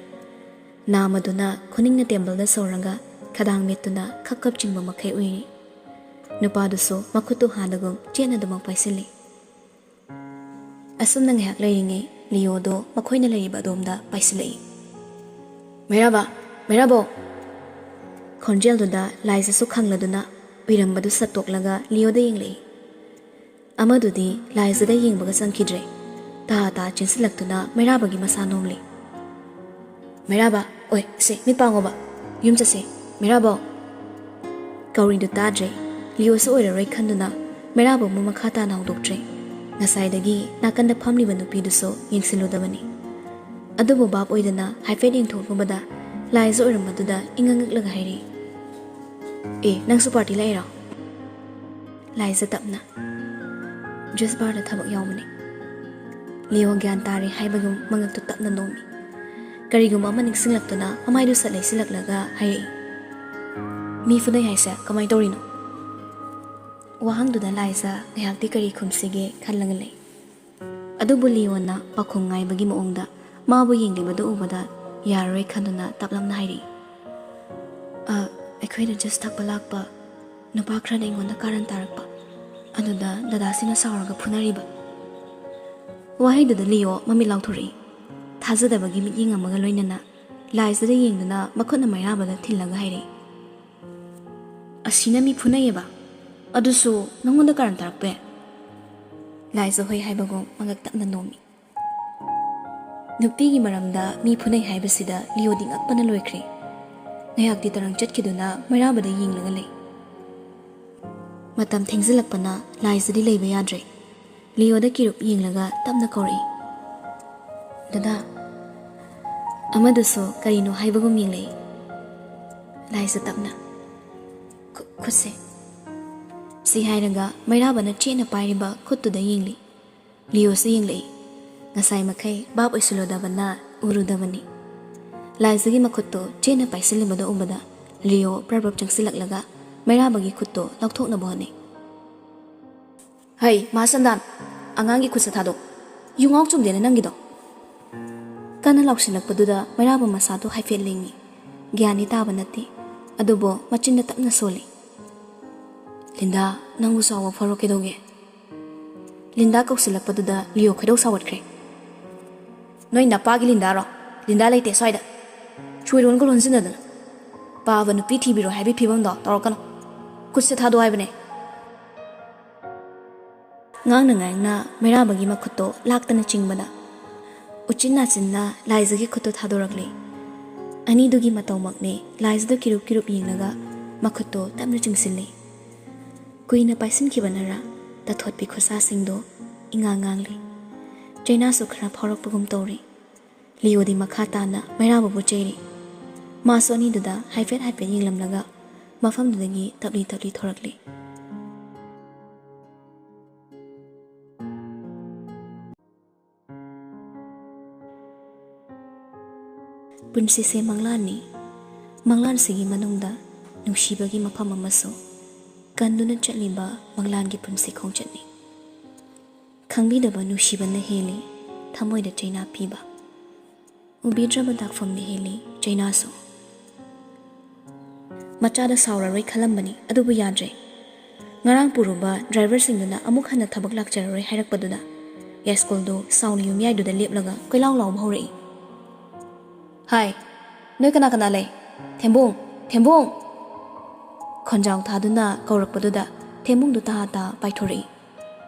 ꯅꯥꯝꯃꯗꯨꯅ ꯈꯨꯅꯤꯡꯅ ꯇꯦꯝꯕꯜꯗ ꯁꯧꯔꯒ ꯈꯗꯥꯡ ꯃꯦꯠꯇꯨꯅ ꯈꯞ ꯈꯞ ꯆꯤꯡꯕ ꯃꯈꯩ ꯎꯏꯔꯤ꯫ ꯅꯨꯄꯥꯗꯨꯁꯨ ꯃꯈꯨꯠꯇꯨ ꯍꯥꯟꯅꯒꯨꯝ ꯆꯦꯠꯅ ꯑꯗꯨꯃꯛ ꯄꯥꯏꯁꯤꯜꯂꯤ꯫ ꯑꯁꯨꯝꯅ ꯉꯥꯏꯍꯥꯛ ꯂꯩꯔꯤꯉꯩ ꯂꯤꯌꯣꯗꯣ ꯃꯈꯣꯏꯅ ꯂꯩꯔꯤꯕ ꯑꯗꯣꯝꯗ ꯄꯥꯏꯁꯤꯜꯂꯛꯏ꯫ "ꯃꯩꯔꯥꯕ! ꯃꯩꯔꯥꯕꯧ!" ꯈꯣꯟꯖꯦꯜꯗꯨꯗ ꯂꯥꯏꯖꯁꯨ ꯈꯪꯂꯗꯨꯅ ꯎꯏꯔꯝꯕꯗꯨ ꯁꯠꯇꯣꯛꯂꯒ ꯂꯤꯌꯣꯗ ꯌꯦꯡꯂꯛꯏ꯫ ꯑꯃꯗꯨꯗꯤ ꯂꯥꯏꯖꯗ ꯌꯦꯡꯕꯒ ꯆꯪꯈꯤꯗ꯭ꯔꯦ꯫ ꯇꯥ ꯇꯥ ꯆꯦꯟꯁꯤꯜꯂꯛꯇꯨꯅ ꯃꯩꯔꯥꯕꯒꯤ ꯃꯁꯥ ꯅꯣꯝꯂꯤ꯫ "ꯃꯩꯔꯥꯕ, ꯑꯣꯏ, ꯁꯦ, ꯃꯤꯠ ꯄꯥꯡꯉꯣꯕ꯫ ꯌꯨꯝ ꯆꯠꯁꯦ, ꯃꯩꯔꯥꯕꯧ!" ꯀꯧꯔꯤꯗꯨ ꯇꯥꯗ꯭ꯔꯦ꯫ ꯂꯤꯌꯣꯁꯨ ꯑꯣꯏꯔꯔꯣꯏ ꯈꯟꯗꯨꯅ ꯃꯩꯔꯥꯕꯕꯨ ꯃꯈꯥ ꯇꯥꯅ ꯍꯧꯗꯣꯛꯇ꯭ꯔꯦ꯫ ꯉꯁꯥꯏꯗꯒꯤ ꯅꯥꯀꯟꯗ ꯐꯝꯂꯤꯕ ꯅꯨꯄꯤꯗꯨꯁꯨ ꯌꯦꯡꯁꯤꯜꯂꯨꯗꯕꯅꯤ꯫ ꯑꯗꯨꯕꯨ ꯚꯥꯞ ꯑꯣꯏꯗꯅ ꯍꯥꯏꯐꯦꯠ ꯌꯦꯡꯊꯣꯛꯂꯨꯕꯗ ꯂꯥꯏꯖ ꯑꯣꯏꯔꯝꯕꯗꯨꯗ ꯏꯉꯛ ꯉꯛꯂꯒ ꯍꯥꯏꯔꯛꯏ, "ꯑꯦ, ꯅꯪꯁꯨ ꯄꯥꯔꯇꯤ ꯂꯥꯛꯏꯔꯣ?" ꯂꯥꯏꯖ ꯇꯞꯅ, "ꯖꯨꯁ ꯕꯥꯔꯗ ꯊꯕꯛ ꯌꯥꯎꯕꯅꯦ꯫" ꯂꯤꯌꯣ ꯒ꯭ꯌꯥꯟ ꯇꯥꯔꯦ ꯍꯥꯏꯕꯒꯨꯝ ꯃꯉꯛꯇꯨ ꯇꯞꯅ ꯅꯣꯝꯃꯤ꯫ ꯀꯔꯤꯒꯨꯝꯕ ꯑꯃ ꯅꯤꯡꯁꯤꯡꯂꯛꯇꯨꯅ ꯃꯃꯥꯏꯗꯨ ꯁꯠ ꯂꯩꯁꯤꯜꯂꯛꯂꯒ ꯍꯥꯏꯔꯛꯏ, "ꯃꯤ ꯐꯨꯅꯩ ꯍꯥꯏꯁꯦ ꯀꯃꯥꯏꯅ ꯇꯧꯔꯤꯅꯣ?" ꯋꯥꯍꯪꯗꯨꯗ ꯂꯥꯏꯖ ꯉꯥꯏꯍꯥꯛꯇꯤ ꯀꯔꯤ ꯈꯨꯝꯁꯤꯒꯦ ꯈꯜꯂꯒ ꯂꯩ꯫ ꯑꯗꯨꯕꯨ ꯂꯤꯌꯣꯅ ꯄꯥꯎꯈꯨꯝ ꯉꯥꯏꯕꯒꯤ ꯃꯑꯣꯡꯗ ꯃꯥꯕꯨ ꯌꯦꯡꯂꯤꯕꯗꯨ ꯎꯕꯗ ꯌꯥꯔꯔꯣꯏ ꯈꯟꯗꯨꯅ ꯇꯞꯂꯞꯅ ꯍꯥꯏꯔꯛꯏ, "ꯑ, ꯑꯩꯈꯣꯏꯅ ꯖꯨꯁ ꯊꯛꯄ ꯂꯥꯛꯄ ꯅꯨꯄꯥ ꯈꯔꯅ ꯑꯩꯉꯣꯟꯗ ꯀꯥꯔꯟ ꯇꯥꯔꯛꯄ, ꯑꯗꯨꯗ ꯗꯗꯥꯁꯤꯡꯅ ꯁꯥꯎꯔꯒ ꯐꯨꯅꯔꯤꯕ꯫" ꯋꯥꯍꯩꯗꯨꯗ ꯂꯤꯌꯣ ꯃꯃꯤꯠ ꯂꯥꯎꯊꯣꯔꯛꯏ꯫ ꯊꯥꯖꯗꯕꯒꯤ ꯃꯤꯠꯌꯦꯡ ꯑꯃꯒ ꯂꯣꯏꯅꯅ ꯂꯥꯏꯖꯗ ꯌꯦꯡꯗꯨꯅ ꯃꯈꯨꯠꯅ ꯃꯩꯔꯥꯕꯗ ꯊꯤꯜꯂꯒ ꯍꯥꯏꯔꯛꯏ, "ꯑꯁꯤꯅ ꯃꯤ ꯐꯨꯅꯩꯌꯦꯕ, ꯑꯗꯨꯁꯨ ꯅꯉꯣꯟꯗ ꯀꯥꯔꯟ ꯇꯥꯔꯛꯄ ꯌꯥꯏ?" ꯂꯥꯏꯖ ꯍꯣꯏ ꯍꯥꯏꯕꯒꯨꯝ ꯃꯉꯛ ꯇꯞꯅ ꯅꯣꯝꯃꯤ꯫ ꯅꯨꯄꯤꯒꯤ ꯃꯔꯝꯗ ꯃꯤ ꯐꯨꯅꯩ ꯍꯥꯏꯕꯁꯤꯗ ꯂꯤꯌꯣꯗꯤ ꯉꯛꯄꯅ ꯂꯣꯏꯈ꯭ꯔꯦ꯫ ꯉꯥꯏꯍꯥꯛꯇꯤ ꯇꯔꯪ ꯆꯠꯈꯤꯗꯨꯅ ꯃꯩꯔꯥꯕꯗ ꯌꯦꯡꯂꯒ ꯂꯩ꯫ ꯃꯇꯝ ꯊꯦꯡꯖꯤꯜꯂꯛꯄꯅ ꯂꯥꯏꯖꯗꯤ ꯂꯩꯕ ꯌꯥꯗ꯭ꯔꯦ꯫ ꯂꯤꯌꯣꯗ ꯀꯤꯔꯨꯞ ꯌꯦꯡꯂꯒ ꯇꯞꯅ ꯀꯧꯔꯛꯏ, "ꯗꯗꯥ꯫" ꯑꯃꯗꯨꯁꯨ ꯀꯔꯤꯅꯣ ꯍꯥꯏꯕꯒꯨꯝ ꯌꯦꯡꯂꯛꯏ꯫ ꯂꯥꯏꯖ ꯇꯞꯅ, "ꯈꯨ-, ꯈꯨꯠꯁꯦ꯫" ꯁꯤ ꯍꯥꯏꯔꯒ ꯃꯩꯔꯥꯕꯅ ꯆꯦꯠꯅ ꯄꯥꯏꯔꯤꯕ ꯈꯨꯠꯇꯨꯗ ꯌꯦꯡꯂꯤ꯫ ꯂꯤꯌꯣꯁꯨ ꯌꯦꯡꯂꯛꯏ꯫ ꯉꯁꯥꯏ ꯃꯈꯩ ꯚꯥꯞ ꯑꯣꯏꯁꯤꯜꯂꯨꯗꯕꯅ ꯎꯔꯨꯗꯕꯅꯤ꯫ ꯂꯥꯏꯖꯒꯤ ꯃꯈꯨꯠꯇꯨ ꯆꯦꯠꯅ ꯄꯥꯏꯁꯤꯜꯂꯤꯕꯗꯨ ꯎꯕꯗ ꯂꯤꯌꯣ ꯄ꯭ꯔꯞ ꯄ꯭ꯔꯞ ꯆꯪꯁꯤꯜꯂꯛꯂꯒ ꯃꯩꯔꯥꯕꯒꯤ ꯈꯨꯠꯇꯨ ꯂꯧꯊꯣꯛꯅꯕ ꯍꯣꯠꯅꯩ꯫ "ꯍꯩ, ꯃꯍꯥꯁꯟꯗꯥꯟ, ꯑꯉꯥꯡꯒꯤ ꯈꯨꯠꯁꯦ ꯊꯥꯗꯣꯛ꯫ ꯌꯨꯉꯥꯎ ꯆꯨꯝꯗꯦꯅꯦ ꯅꯪꯒꯤꯗꯣ꯫" ꯀꯟꯅ ꯂꯥꯎꯁꯤꯜꯂꯛꯄꯗꯨꯗ ꯃꯩꯔꯥꯕ ꯃꯁꯥꯗꯨ ꯍꯥꯏꯐꯦꯠ ꯂꯦꯡꯉꯤ꯫ ꯒ꯭ꯌꯥꯟꯗꯤ ꯇꯥꯕ ꯅꯠꯇꯦ, ꯑꯗꯨꯕꯨ ꯃꯆꯤꯟꯗ ꯇꯞꯅ ꯁꯣꯜꯂꯤ꯫ "ꯂꯤꯟꯗꯥ, ꯅꯪꯕꯨ ꯆꯥꯎꯕ ꯐꯥꯎꯔꯣ ꯀꯩꯗꯧꯒꯦ?" ꯂꯤꯟꯗꯥ ꯀꯧꯁꯤꯜꯂꯛꯄꯗꯨꯗ ꯂꯤꯌꯣ ꯈꯣꯏꯗꯧ ꯁꯥꯎꯒꯠꯈ꯭ꯔꯦ꯫ "ꯅꯣꯏ ꯅꯄꯥꯒꯤ ꯂꯤꯟꯗꯥꯔꯣ? ꯂꯤꯟꯗꯥ ꯂꯩꯇꯦ ꯁ꯭ꯋꯥꯏꯗ꯫ ꯁꯣꯏꯔꯣꯟꯒ ꯂꯣꯟꯁꯤꯟꯅꯗꯅ꯫ ꯄꯥꯕ ꯅꯨꯄꯤ ꯊꯤꯕꯤꯔꯣ ꯍꯥꯏꯕꯒꯤ ꯐꯤꯕꯝꯗꯣ ꯇꯧꯔꯛꯀꯅꯨ꯫ ꯈꯨꯠꯁꯦ ꯊꯥꯗꯣꯛ ꯍꯥꯏꯕꯅꯦ꯫" ꯉꯥꯡꯅ ꯉꯥꯡꯅ ꯃꯩꯔꯥꯕꯒꯤ ꯃꯈꯨꯠꯇꯣ ꯂꯥꯛꯇꯅ ꯆꯤꯡꯕꯗ ꯎꯆꯤꯟ ꯅꯥꯆꯤꯟꯅ ꯂꯥꯏꯖꯒꯤ ꯈꯨꯠꯇꯣ ꯊꯥꯗꯣꯔꯛꯂꯦ꯫ ꯑꯅꯤꯗꯨꯒꯤ ꯃꯇꯧꯃꯛꯅꯦ ꯂꯥꯏꯖꯗ ꯀꯤꯔꯨꯞ ꯀꯤꯔꯨꯞ ꯌꯦꯡꯂꯒ ꯃꯈꯨꯠꯇꯣ ꯇꯞꯅ ꯆꯤꯡꯁꯤꯜꯂꯦ꯫ ꯀꯨꯏꯅ ꯄꯥꯏꯁꯤꯟꯈꯤꯕꯅꯔ ꯇꯥꯊꯣꯠꯄꯤ ꯈꯨꯠꯁꯥꯁꯤꯡꯗꯣ ꯏꯉꯥꯡ ꯉꯥꯡꯂꯤ꯫ ꯆꯩꯅꯥꯁꯨ ꯈꯔ ꯐꯥꯎꯔꯛꯄꯒꯨꯝ ꯇꯧꯔꯤ꯫ ꯂꯤꯌꯣꯗꯤ ꯃꯈꯥ ꯇꯥꯅ ꯃꯩꯔꯥꯕꯕꯨ ꯆꯩꯔꯤ꯫ ꯃꯥꯁꯨ ꯑꯅꯤꯗꯨꯗ ꯍꯥꯏꯐꯦꯠ ꯍꯥꯏꯐꯦꯠ ꯌꯦꯡꯂꯝꯂꯒ ꯃꯐꯝꯗꯨꯗꯒꯤ ꯇꯞꯂꯤ ꯇꯞꯂꯤ ꯊꯣꯔꯛꯂꯤ꯫ ꯄꯨꯟꯁꯤꯁꯦ ꯃꯪꯂꯥꯟꯅꯤ꯫ ꯃꯪꯂꯥꯟꯁꯤꯒꯤ ꯃꯅꯨꯡꯗ ꯅꯨꯡꯁꯤꯕꯒꯤ ꯃꯐꯝ ꯑꯃꯁꯨ꯫ ꯀꯟꯗꯨꯅ ꯆꯠꯂꯤꯕ ꯃꯪꯂꯥꯟꯒꯤ ꯄꯨꯟꯁꯤ ꯈꯣꯡꯆꯠꯅꯤ꯫ ꯈꯪꯕꯤꯗꯕ ꯅꯨꯡꯁꯤꯕꯅ ꯍꯦꯜꯂꯤ ꯊꯃꯣꯏꯗ ꯆꯩꯅꯥ ꯄꯤꯕ꯫ ꯎꯕꯤꯗ꯭ꯔꯕ ꯗꯥꯛꯐꯝꯅ ꯍꯦꯜꯂꯤ ꯆꯩꯅꯥꯁꯨ꯫ ꯃꯆꯥꯗ ꯁꯥꯎꯔꯔꯣꯏ ꯈꯜꯂꯝꯕꯅꯤ, ꯑꯗꯨꯕꯨ ꯌꯥꯗ꯭ꯔꯦ꯫ ꯉꯔꯥꯡ ꯄꯨꯔꯨꯕ ꯗ꯭ꯔꯥꯏꯚꯔꯁꯤꯡꯗꯨꯅ ꯑꯃꯨꯛ ꯍꯟꯅ ꯊꯕꯛ ꯂꯥꯛꯆꯔꯔꯣꯏ ꯍꯥꯏꯔꯛꯄꯗꯨꯗ ꯌꯥꯏꯁ꯭ꯀꯨꯜꯗꯨ ꯁꯥꯎꯅ ꯌꯨꯝꯌꯥꯏꯗꯨꯗ ꯂꯦꯞꯂꯒ ꯀꯣꯏꯂꯥꯎ ꯂꯥꯎꯕ ꯍꯧꯔꯛꯏ꯫ "ꯍꯥꯏ, ꯅꯣꯏ ꯀꯅꯥ ꯀꯅꯥ ꯂꯩ? ꯊꯦꯝꯕꯨꯡ, ꯊꯦꯝꯕꯨꯡ!" ꯈꯣꯟꯖꯥꯎ ꯊꯥꯗꯨꯅ ꯀꯧꯔꯛꯄꯗꯨꯗ ꯊꯦꯝꯕꯨꯡꯗꯨ ꯇꯍꯥ ꯇꯍꯥ ꯄꯥꯏꯊꯣꯔꯛꯏ꯫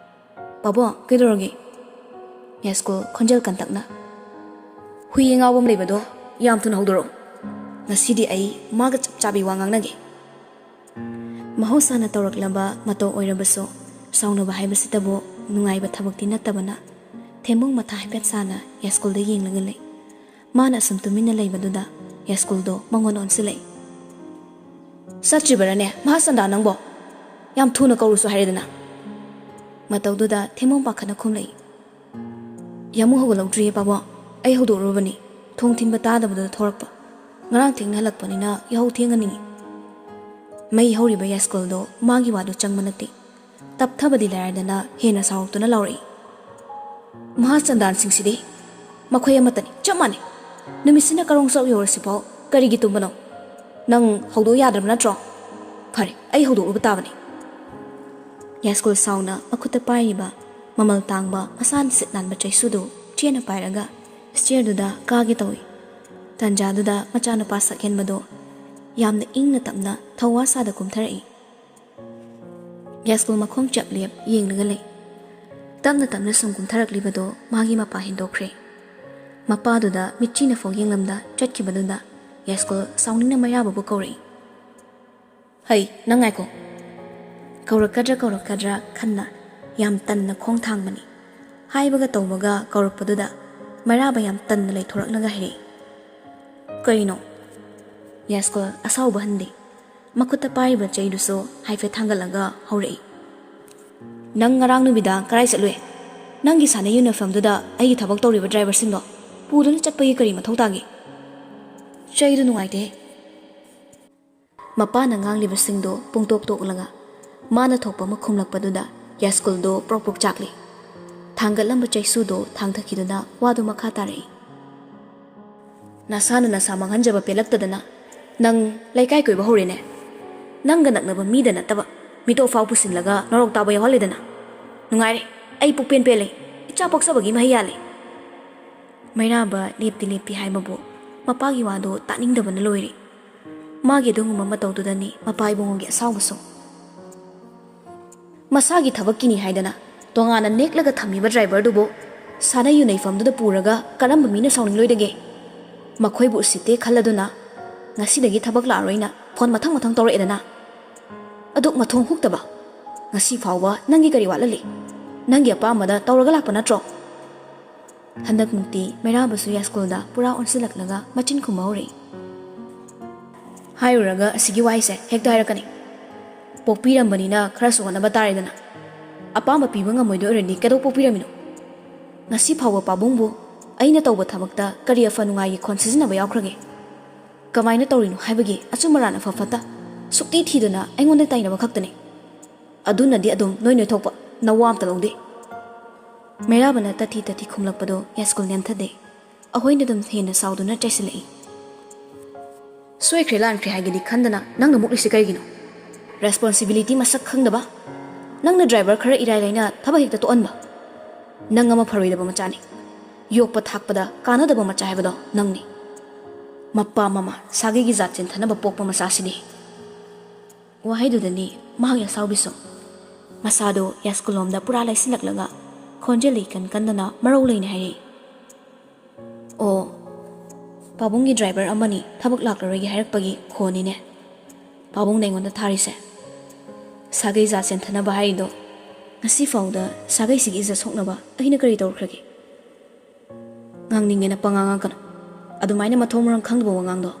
"ꯄꯥꯕꯣ, ꯀꯩꯗꯧꯔꯒꯦ?" ꯌꯥꯏꯁ꯭ꯀꯨꯜ ꯈꯣꯟꯖꯦꯜ ꯀꯟꯇꯛꯅ꯫ "ꯍꯨꯏ ꯑꯉꯥꯎꯕ ꯑꯃ ꯂꯩꯕꯗꯣ ꯌꯥꯝ ꯊꯨꯅ ꯍꯧꯗꯣꯔꯛꯑꯣ꯫ ꯉꯁꯤꯗꯤ ꯑꯩ ꯃꯥꯒ ꯆꯞ ꯆꯥꯕꯤ ꯋꯥ ꯉꯥꯡꯅꯒꯦ꯫" ꯃꯍꯧꯁꯥꯅ ꯇꯧꯔꯛꯂꯕ ꯃꯇꯧ ꯑꯣꯏꯔꯕꯁꯨ, ꯁꯥꯎꯅꯕ ꯍꯥꯏꯕꯁꯤꯇꯕꯨ ꯅꯨꯡꯉꯥꯏꯕ ꯊꯕꯛꯇꯤ ꯅꯠꯇꯕꯅ, ꯊꯦꯝꯕꯨꯡ ꯃꯊꯥ ꯍꯥꯏꯐꯦꯠ ꯁꯥꯅ ꯌꯥꯏꯁ꯭ꯀꯨꯜꯗ ꯌꯦꯡꯂꯒ ꯂꯩ꯫ ꯃꯥꯅ ꯑꯁꯨꯝ ꯇꯨꯃꯤꯟꯅ ꯂꯩꯕꯗꯨꯗ ꯌꯥꯏꯁ꯭ꯀꯨꯜꯗꯣ ꯃꯉꯣꯟꯗ ꯑꯣꯟꯁꯤꯜꯂꯛꯏ꯫ "ꯆꯠꯇ꯭ꯔꯤꯕꯔꯅꯦ, ꯃꯍꯥꯆꯟꯗꯥ ꯅꯪꯕꯣ? ꯌꯥꯝ ꯊꯨꯅ ꯀꯧꯔꯨꯁꯨ ꯍꯥꯏꯔꯦꯗꯅ꯫" ꯃꯇꯧꯗꯨꯗ ꯊꯦꯝꯕꯨꯡ ꯄꯥꯈꯠꯅ ꯈꯨꯝꯂꯛꯏ꯫ "ꯌꯥꯝꯕꯨꯡ ꯍꯧꯒꯠꯍꯧꯗ꯭ꯔꯤꯌꯦ ꯄꯥꯕꯣ, ꯑꯩ ꯍꯧꯗꯣꯛꯎꯔꯕꯅꯤ, ꯊꯣꯡ ꯊꯤꯟꯕ ꯇꯥꯗꯕꯗꯨꯗ ꯊꯣꯔꯛꯄ꯫ ꯉꯔꯥꯡ ꯊꯦꯡꯅ ꯍꯜꯂꯛꯄꯅꯤꯅ ꯌꯥꯍꯧ ꯊꯦꯡꯉꯅꯤ꯫" ꯃꯩ ꯍꯧꯔꯤꯕ ꯌꯥꯏꯁ꯭ꯀꯨꯜꯗꯣ ꯃꯥꯒꯤ ꯋꯥꯗꯨ ꯆꯪꯕ ꯅꯠꯇꯦ꯫ ꯇꯞꯊꯕꯗꯤ ꯂꯥꯏꯔꯗꯅ ꯍꯦꯟꯅ ꯁꯥꯎꯔꯛꯇꯨꯅ ꯂꯥꯎꯔꯛꯏ꯫ "ꯃꯍꯥꯆꯟꯗꯥꯟꯁꯤꯡꯁꯤꯗꯤ ꯃꯈꯣꯏ ꯑꯃꯠꯇꯅꯤ, ꯆꯞ ꯃꯥꯟꯅꯩ꯫ ꯅꯨꯃꯤꯠꯁꯤꯅ ꯀꯔꯣꯡ ꯆꯥꯎ ꯌꯧꯔꯁꯤꯐꯥꯎ ꯀꯔꯤꯒꯤ ꯇꯨꯝꯕꯅꯣ? ꯅꯪ ꯍꯧꯗꯣꯛ ꯌꯥꯗ꯭ꯔꯕ ꯅꯠꯇ꯭ꯔꯣ? ꯐꯔꯦ, ꯑꯩ ꯍꯧꯗꯣꯛꯂꯨꯕ ꯇꯥꯕꯅꯤ꯫" ꯌꯥꯏꯁ꯭ꯀꯨꯜ ꯁꯥꯎꯅ ꯃꯈꯨꯠꯇ ꯄꯥꯏꯔꯤꯕ ꯃꯃꯜ ꯇꯥꯡꯕ ꯃꯁꯥꯅ ꯁꯤꯠ ꯅꯥꯟꯕ ꯆꯩꯁꯨꯗꯨ ꯆꯦꯠꯅ ꯄꯥꯏꯔꯒ ꯁ꯭ꯇꯤꯌꯔꯗꯨꯗ ꯀꯥꯒꯦ ꯇꯧꯏ꯫ ꯇꯥꯟꯖꯥꯗꯨꯗ ꯃꯆꯥꯅꯨꯄꯥ ꯁꯛꯍꯦꯟꯕꯗꯣ ꯌꯥꯝꯅ ꯏꯪꯅ ꯇꯞꯅ ꯊꯧꯋꯥ ꯁꯥꯗ ꯀꯨꯝꯊꯔꯛꯏ꯫ ꯌꯥꯏꯁ꯭ꯀꯨꯜ ꯃꯈꯣꯡ ꯆꯞ ꯂꯦꯞ ꯌꯦꯡꯂꯒ ꯂꯩ꯫ ꯇꯞꯅ ꯇꯞꯅ ꯁꯨꯝ ꯀꯨꯝꯊꯔꯛꯂꯤꯕꯗꯣ ꯃꯥꯒꯤ ꯃꯄꯥ ꯍꯦꯟꯗꯣꯛꯈ꯭ꯔꯦ꯫ ꯃꯄꯥꯗꯨꯗ ꯃꯤꯠꯆꯤꯅꯐꯥꯎ ꯌꯦꯡꯂꯝꯗ ꯆꯠꯈꯤꯕꯗꯨꯗ ꯌꯥꯏꯁ꯭ꯀꯨꯜ ꯁꯥꯎꯅꯤꯡꯅ ꯃꯩꯔꯥꯕꯕꯨ ꯀꯧꯔꯛꯏ꯫ "ꯍꯩ, ꯅꯪ ꯉꯥꯏꯈꯣ꯫" ꯀꯧꯔꯛꯀꯗ꯭ꯔꯥ ꯀꯧꯔꯛꯀꯗ꯭ꯔꯥ ꯈꯟꯅ ꯌꯥꯝ ꯇꯟꯅ ꯈꯣꯡ ꯊꯥꯡꯕꯅꯤ꯫ ꯍꯥꯏꯕꯒ ꯇꯧꯕꯒ ꯀꯧꯔꯛꯄꯗꯨꯗ ꯃꯩꯔꯥꯕ ꯌꯥꯝ ꯇꯟꯅ ꯂꯩꯊꯣꯔꯛꯂꯒ ꯍꯥꯏꯔꯛꯏ꯫ "ꯀꯩꯅꯣ?" ꯌꯥꯏꯁ꯭ꯀꯨꯜ ꯑꯁꯥꯎꯕ ꯍꯟꯗꯦ꯫ ꯃꯈꯨꯠꯇ ꯄꯥꯏꯔꯤꯕ ꯆꯩꯗꯨꯁꯨ ꯍꯥꯏꯐꯦꯠ ꯊꯥꯡꯒꯠꯂꯒ ꯍꯧꯔꯛꯏ꯫ "ꯅꯪ ꯉꯔꯥꯡ ꯅꯨꯃꯤꯗꯥꯡ ꯀꯔꯥꯏ ꯆꯠꯂꯨꯏ? ꯅꯪꯒꯤ ꯁꯥꯟꯅ ꯌꯨꯅꯤꯐꯣꯔꯝꯗꯨꯗ ꯑꯩꯒꯤ ꯊꯕꯛ ꯇꯧꯔꯤꯕ ꯗ꯭ꯔꯥꯏꯚꯔꯁꯤꯡꯗꯣ ꯄꯨꯗꯨꯅ ꯆꯠꯄꯒꯤ ꯀꯔꯤ ꯃꯊꯧ ꯇꯥꯒꯦ?" "ꯆꯩꯗꯨ ꯅꯨꯡꯉꯥꯏꯇꯦ꯫" ꯃꯄꯥꯅ ꯉꯥꯡꯂꯤꯕꯁꯤꯡꯗꯣ ꯄꯨꯡꯇꯣꯛ ꯇꯣꯛꯂꯒ ꯃꯥꯅ ꯊꯣꯛꯄ ꯑꯃ ꯈꯨꯝꯂꯛꯄꯗꯨꯗ ꯌꯥꯏꯁ꯭ꯀꯨꯜꯗꯣ ꯄ꯭ꯔꯣꯛ ꯄ꯭ꯔꯣꯛ ꯆꯥꯛꯂꯤ꯫ ꯊꯥꯡꯒꯠꯂꯝꯕ ꯆꯩꯁꯨꯗꯣ ꯊꯥꯡꯊꯈꯤꯗꯨꯅ ꯋꯥꯗꯨ ꯃꯈꯥ ꯇꯥꯔꯛꯏ꯫ "ꯅꯁꯥꯅ ꯅꯁꯥ ꯃꯥꯡꯍꯟꯖꯕ ꯄꯦꯜꯂꯛꯇꯗꯅ ꯅꯪ ꯂꯩꯀꯥꯏ ꯀꯣꯏꯕ ꯍꯧꯔꯦꯅꯦ꯫ ꯅꯪꯒ ꯅꯛꯅꯕ ꯃꯤꯗ ꯅꯠꯇꯕ ꯃꯤꯇꯣꯞ ꯐꯥꯎ ꯄꯨꯁꯤꯜꯂꯒ ꯅꯔꯣꯛ ꯇꯥꯕ ꯌꯥꯎꯍꯜꯂꯦꯗꯅ꯫ ꯅꯨꯡꯉꯥꯏꯔꯦ, ꯑꯩ ꯄꯨꯛꯄꯦꯟ ꯄꯦꯜꯂꯦ꯫ ꯏꯆꯥ ꯄꯣꯛꯆꯕꯒꯤ ꯃꯍꯩ ꯌꯥꯜꯂꯦ꯫" ꯃꯩꯔꯥꯕ ꯂꯦꯞꯇꯤ ꯂꯦꯞꯇꯤ ꯍꯥꯏꯕꯕꯨ ꯃꯄꯥꯒꯤ ꯋꯥꯗꯨ ꯇꯥꯅꯤꯡꯗꯕꯅ ꯂꯣꯏꯔꯦ꯫ ꯃꯥꯒꯤ ꯑꯗꯨꯒꯨꯝꯕ ꯃꯇꯧꯗꯨꯗꯅꯤ ꯃꯄꯥ ꯏꯕꯨꯡꯉꯣꯒꯤ ꯑꯁꯥꯎꯕꯁꯨ꯫ ꯃꯁꯥꯒꯤ ꯊꯕꯛꯀꯤꯅꯤ ꯍꯥꯏꯗꯅ ꯇꯣꯉꯥꯟꯅ ꯅꯦꯛꯂꯒ ꯊꯝꯃꯤꯕ ꯗ꯭ꯔꯥꯏꯚꯔꯗꯨꯕꯨ ꯁꯥꯟꯅ ꯌꯨꯅꯩꯐꯝꯗꯨꯗ ꯄꯨꯔꯒ ꯀꯔꯝꯕ ꯃꯤꯅ ꯁꯥꯎꯅꯤꯡꯂꯣꯏꯗꯒꯦ? ꯃꯈꯣꯏꯕꯨ ꯎꯁꯤꯠꯇꯦ ꯈꯜꯂꯗꯨꯅ ꯉꯁꯤꯗꯒꯤ ꯊꯕꯛ ꯂꯥꯛꯑꯔꯣꯏꯅ ꯐꯣꯟ ꯃꯊꯪ ꯃꯊꯪ ꯇꯧꯔꯛꯑꯦꯗꯅ꯫ ꯑꯗꯨꯛ ꯃꯊꯣꯡ ꯍꯨꯛꯇꯕ꯫ ꯉꯁꯤ ꯐꯥꯎꯕ ꯅꯪꯒꯤ ꯀꯔꯤ ꯋꯥꯠꯍꯜꯂꯤ? ꯅꯪꯒꯤ ꯑꯄꯥꯝꯕꯗ ꯇꯧꯔꯒ ꯂꯥꯛꯄ ꯅꯠꯇ꯭ꯔꯣ? ꯍꯟꯗꯛꯃꯨꯛꯇꯤ ꯃꯩꯔꯥꯕꯁꯨ ꯌꯥꯏꯁ꯭ꯀꯨꯜꯗ ꯄꯨꯔꯥ ꯑꯣꯟꯁꯤꯜꯂꯛꯂꯒ ꯃꯆꯤꯟ ꯈꯨꯝꯕ ꯍꯧꯔꯛꯏ꯫ ꯍꯥꯏꯔꯨꯔꯒ ꯑꯁꯤꯒꯤ ꯋꯥꯍꯩꯁꯦ ꯍꯦꯛꯇ ꯍꯥꯏꯔꯛꯀꯅꯤ꯫ ꯄꯣꯛꯄꯤꯔꯝꯕꯅꯤꯅ ꯈꯔꯁꯨ ꯍꯣꯠꯅꯕ ꯇꯥꯔꯦꯗꯅ꯫ ꯑꯄꯥꯝꯕ ꯄꯤꯕ ꯉꯝꯃꯣꯏꯗꯣꯏ ꯑꯣꯏꯔꯗꯤ ꯀꯩꯗꯧ ꯄꯣꯛꯄꯤꯔꯝꯃꯤꯅꯣ? ꯉꯁꯤ ꯐꯥꯎꯕ ꯄꯥꯕꯨꯡꯕꯨ ꯑꯩꯅ ꯇꯧꯕ ꯊꯕꯛꯇ ꯀꯔꯤ ꯑꯐ ꯅꯨꯡꯉꯥꯏꯒꯤ ꯈꯣꯟ ꯁꯤꯖꯤꯟꯅꯕ ꯌꯥꯎꯈ꯭ꯔꯒꯦ? ꯀꯃꯥꯏꯅ ꯇꯧꯔꯤꯅꯣ ꯍꯥꯏꯕꯒꯤ ꯑꯆꯨꯝ ꯑꯔꯥꯟ ꯑꯐ ꯐꯠꯇ ꯁꯨꯛꯊꯤ ꯊꯤꯗꯅ ꯑꯩꯉꯣꯟꯗ ꯇꯥꯏꯅꯕ ꯈꯛꯇꯅꯤ꯫ ꯑꯗꯨꯅꯗꯤ ꯑꯗꯨꯝ ꯅꯣꯏ ꯅꯣꯏꯊꯣꯛꯄ, ꯅꯋꯥ ꯑꯝꯇ ꯂꯧꯗꯦ꯫ ꯃꯩꯔꯥꯕꯅ ꯇꯠꯊꯤ ꯇꯠꯊꯤ ꯈꯨꯝꯂꯛꯄꯗꯣ ꯌꯥꯏꯁ꯭ꯀꯨꯜ ꯅꯦꯝꯊꯗꯦ꯫ ꯑꯍꯣꯏꯅ ꯑꯗꯨꯝ ꯍꯦꯟꯅ ꯁꯥꯎꯗꯨꯅ ꯆꯩꯁꯤꯜꯂꯛꯏ꯫ ꯁꯣꯏꯈ꯭ꯔꯦ ꯂꯥꯟꯈ꯭ꯔꯦ ꯍꯥꯏꯒꯦꯗꯤ ꯈꯟꯗꯅ ꯅꯪꯅ ꯃꯨꯛꯂꯤꯁꯤ ꯀꯔꯤꯒꯤꯅꯣ? ꯔꯦꯁꯄꯣꯟꯁꯤꯕꯤꯂꯤꯇꯤ ꯃꯁꯛ ꯈꯪꯗꯕ? ꯅꯪꯅ ꯗ꯭ꯔꯥꯏꯚꯔ ꯈꯔ ꯏꯔꯥꯏ ꯂꯥꯏꯅ ꯊꯕꯛ ꯍꯦꯛꯇ ꯇꯣꯛꯍꯟꯕ? ꯅꯪ ꯑꯃ ꯐꯔꯣꯏꯗꯕ ꯃꯆꯥꯅꯤ꯫ ꯌꯣꯛꯄ ꯊꯥꯛꯄꯗ ꯀꯥꯟꯅꯗꯕ ꯃꯆꯥ ꯍꯥꯏꯕꯗꯣ ꯅꯪꯅꯤ꯫ ꯃꯄꯥ ꯃꯃꯥ ꯁꯥꯒꯩꯒꯤ ꯖꯥꯠ ꯆꯦꯟꯊꯅꯕ ꯄꯣꯛꯄ ꯃꯆꯥꯁꯤꯗꯤ꯫ ꯋꯥꯍꯩꯗꯨꯗꯅꯤ ꯃꯍꯥꯛꯀꯤ ꯑꯁꯥꯎꯕꯤꯁꯨ꯫ ꯃꯁꯥꯗꯣ ꯌꯥꯏꯁ꯭ꯀꯨꯜ ꯂꯣꯝꯗ ꯄꯨꯔꯥ ꯂꯩꯁꯤꯜꯂꯛꯂꯒ ꯈꯣꯟꯖꯦꯜ ꯏꯀꯟ ꯀꯟꯗꯅ ꯃꯔꯧ ꯂꯩꯅ ꯍꯥꯏꯔꯛꯏ꯫ "ꯑꯣ, ꯄꯥꯕꯨꯡꯒꯤ ꯗ꯭ꯔꯥꯏꯚꯔ ꯑꯃꯅꯤ ꯊꯕꯛ ꯂꯥꯛꯂꯔꯣꯏꯒꯦ ꯍꯥꯏꯔꯛꯄꯒꯤ ꯈꯣꯟꯅꯤꯅꯦ ꯄꯥꯕꯨꯡꯅ ꯑꯩꯉꯣꯟꯗ ꯊꯥꯔꯤꯁꯦ꯫ ꯁꯥꯒꯩ ꯖꯥꯠ ꯆꯦꯟꯊꯅꯕ ꯍꯥꯏꯔꯤꯗꯣ꯫ ꯉꯁꯤ ꯐꯥꯎꯗ ꯁꯥꯒꯩꯁꯤꯒꯤ ꯏꯖꯠ ꯁꯣꯛꯅꯕ ꯑꯩꯅ ꯀꯔꯤ ꯇꯧꯈ꯭ꯔꯒꯦ?" "ꯉꯥꯡꯅꯤꯡꯉꯦꯅ ꯄꯉꯥꯡ ꯉꯥꯡꯒꯅꯨ꯫ ꯑꯗꯨꯃꯥꯏꯅ ꯃꯊꯣꯡ ꯃꯔꯝ ꯈꯪꯗꯕ ꯋꯥꯉꯥꯡꯗꯣ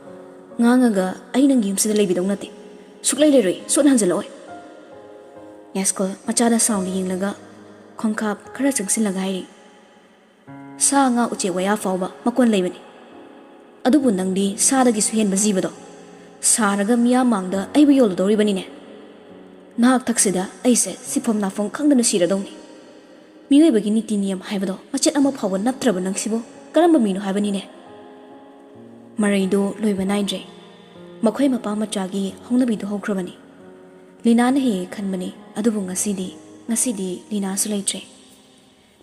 ꯉꯥꯡꯉꯒ ꯑꯩ ꯅꯪꯒꯤ ꯌꯨꯝꯁꯤꯗ ꯂꯩꯕꯤꯗꯧ ꯅꯠꯇꯦ꯫ ꯁꯨꯛꯂꯩ ꯂꯩꯔꯣꯏ, ꯁꯨꯛꯍꯟ ꯍꯟꯖꯤꯜꯂꯛꯑꯣꯏ꯫" ꯌꯥꯏꯁ꯭ꯀꯨꯜ ꯃꯆꯥꯗ ꯁꯥꯎꯅ ꯌꯦꯡꯂꯒ ꯈꯣꯡꯀꯥꯞ ꯈꯔ ꯆꯪꯁꯤꯜꯂꯒ ꯍꯥꯏꯔꯤ꯫ "ꯁꯥ ꯉꯥ ꯎꯆꯦꯛ ꯋꯥꯌꯥ ꯐꯥꯎꯕ ꯃꯀꯣꯟ ꯂꯩꯕꯅꯤ꯫ ꯑꯗꯨꯕꯨ ꯅꯪꯗꯤ ꯁꯥꯗꯒꯤꯁꯨ ꯍꯦꯟꯕ ꯖꯤꯕꯗꯣ ꯁꯥꯔꯒ ꯃꯤꯌꯥꯝ ꯃꯥꯡꯗ ꯑꯩꯕꯨ ꯌꯣꯜꯂꯨꯗꯧꯔꯤꯕꯅꯤꯅꯦ꯫ ꯅꯍꯥꯛ ꯊꯛꯁꯤꯗ ꯑꯩꯁꯦ ꯁꯤꯐꯝ ꯅꯥꯐꯝ ꯈꯪꯗꯅ ꯁꯤꯔꯗꯧꯅꯤ꯫ ꯃꯤꯑꯣꯏꯕꯒꯤ ꯅꯤꯇꯤ ꯅꯤꯌꯝ ꯍꯥꯏꯕꯗꯣ ꯃꯆꯦꯠ ꯑꯃ ꯐꯥꯎꯕ ꯅꯞꯇ꯭ꯔꯕ ꯅꯪꯁꯤꯕꯨ ꯀꯔꯝꯕ ꯃꯤꯅꯣ ꯍꯥꯏꯕꯅꯤꯅꯦ?" ꯃꯔꯩꯗꯨ ꯂꯣꯏꯕ ꯅꯥꯏꯗ꯭ꯔꯦ꯫ ꯃꯈꯣꯏ ꯃꯄꯥ ꯃꯆꯥꯒꯤ ꯍꯧꯅꯕꯤꯗꯨ ꯍꯧꯈ꯭ꯔꯕꯅꯤ꯫ ꯂꯤꯅꯥꯅ ꯍꯦꯛ ꯍꯦꯛ ꯈꯟꯕꯅꯤ, ꯑꯗꯨꯕꯨ ꯉꯁꯤꯗꯤ, ꯉꯁꯤꯗꯤ ꯂꯤꯅꯥꯁꯨ ꯂꯩꯇ꯭ꯔꯦ꯫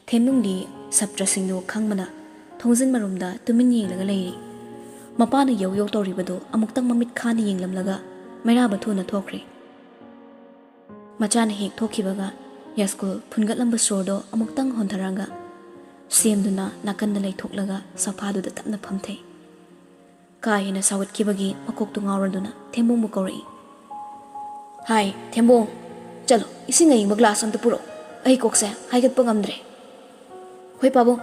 ꯊꯦꯝꯅꯨꯡꯗꯤ ꯁꯥꯇ꯭ꯔꯁꯤꯡꯗꯨ ꯈꯪꯕꯅ ꯊꯣꯡꯖꯤꯟ ꯃꯔꯨꯝꯗ ꯇꯨꯃꯤꯟ ꯌꯦꯡꯂꯒ ꯂꯩꯔꯤ꯫ ꯃꯄꯥꯅ ꯌꯧ ꯌꯧ ꯇꯧꯔꯤꯕꯗꯨ ꯑꯃꯨꯛꯇꯪ ꯃꯃꯤꯠ ꯈꯥꯅ ꯌꯦꯡꯂꯝꯂꯒ ꯃꯩꯔꯥꯕ ꯊꯨꯅ ꯊꯣꯛꯈ꯭ꯔꯦ꯫ ꯃꯆꯥꯅ ꯍꯦꯛ ꯊꯣꯛꯈꯤꯕꯒ ꯌꯥꯏꯁ꯭ꯀꯨꯜ ꯐꯨꯟꯒꯠꯂꯝꯕ ꯁꯣꯔꯗꯣ ꯑꯃꯨꯛꯇꯪ ꯍꯣꯟꯊꯔꯒ ꯁꯦꯝꯗꯨꯅ ꯅꯥꯀꯟꯗ ꯂꯩꯊꯣꯛꯂꯒ ꯁꯣꯐꯥꯗꯨꯗ ꯇꯞꯅ ꯐꯝꯊꯩ꯫ ꯀꯥ ꯍꯦꯟꯅ ꯁꯥꯎꯒꯠꯈꯤꯕꯒꯤ ꯃꯀꯣꯛꯇꯨ ꯉꯥꯎꯔꯗꯨꯅ ꯊꯦꯝꯕꯣꯡꯕꯨ ꯀꯧꯔꯛꯏ꯫ "ꯍꯥꯏ, ꯊꯦꯝꯕꯣꯡ, ꯆꯠꯂꯣ, ꯏꯁꯤꯡ ꯑꯌꯤꯡꯕ ꯒ꯭ꯂꯥꯁ ꯑꯝꯇ ꯄꯨꯔꯛꯑꯣ꯫ ꯑꯩ ꯀꯣꯛꯁꯦ ꯍꯥꯏꯒꯠꯄ ꯉꯝꯗ꯭ꯔꯦ꯫" "ꯍꯣꯏ, ꯄꯥꯕꯨꯡ꯫"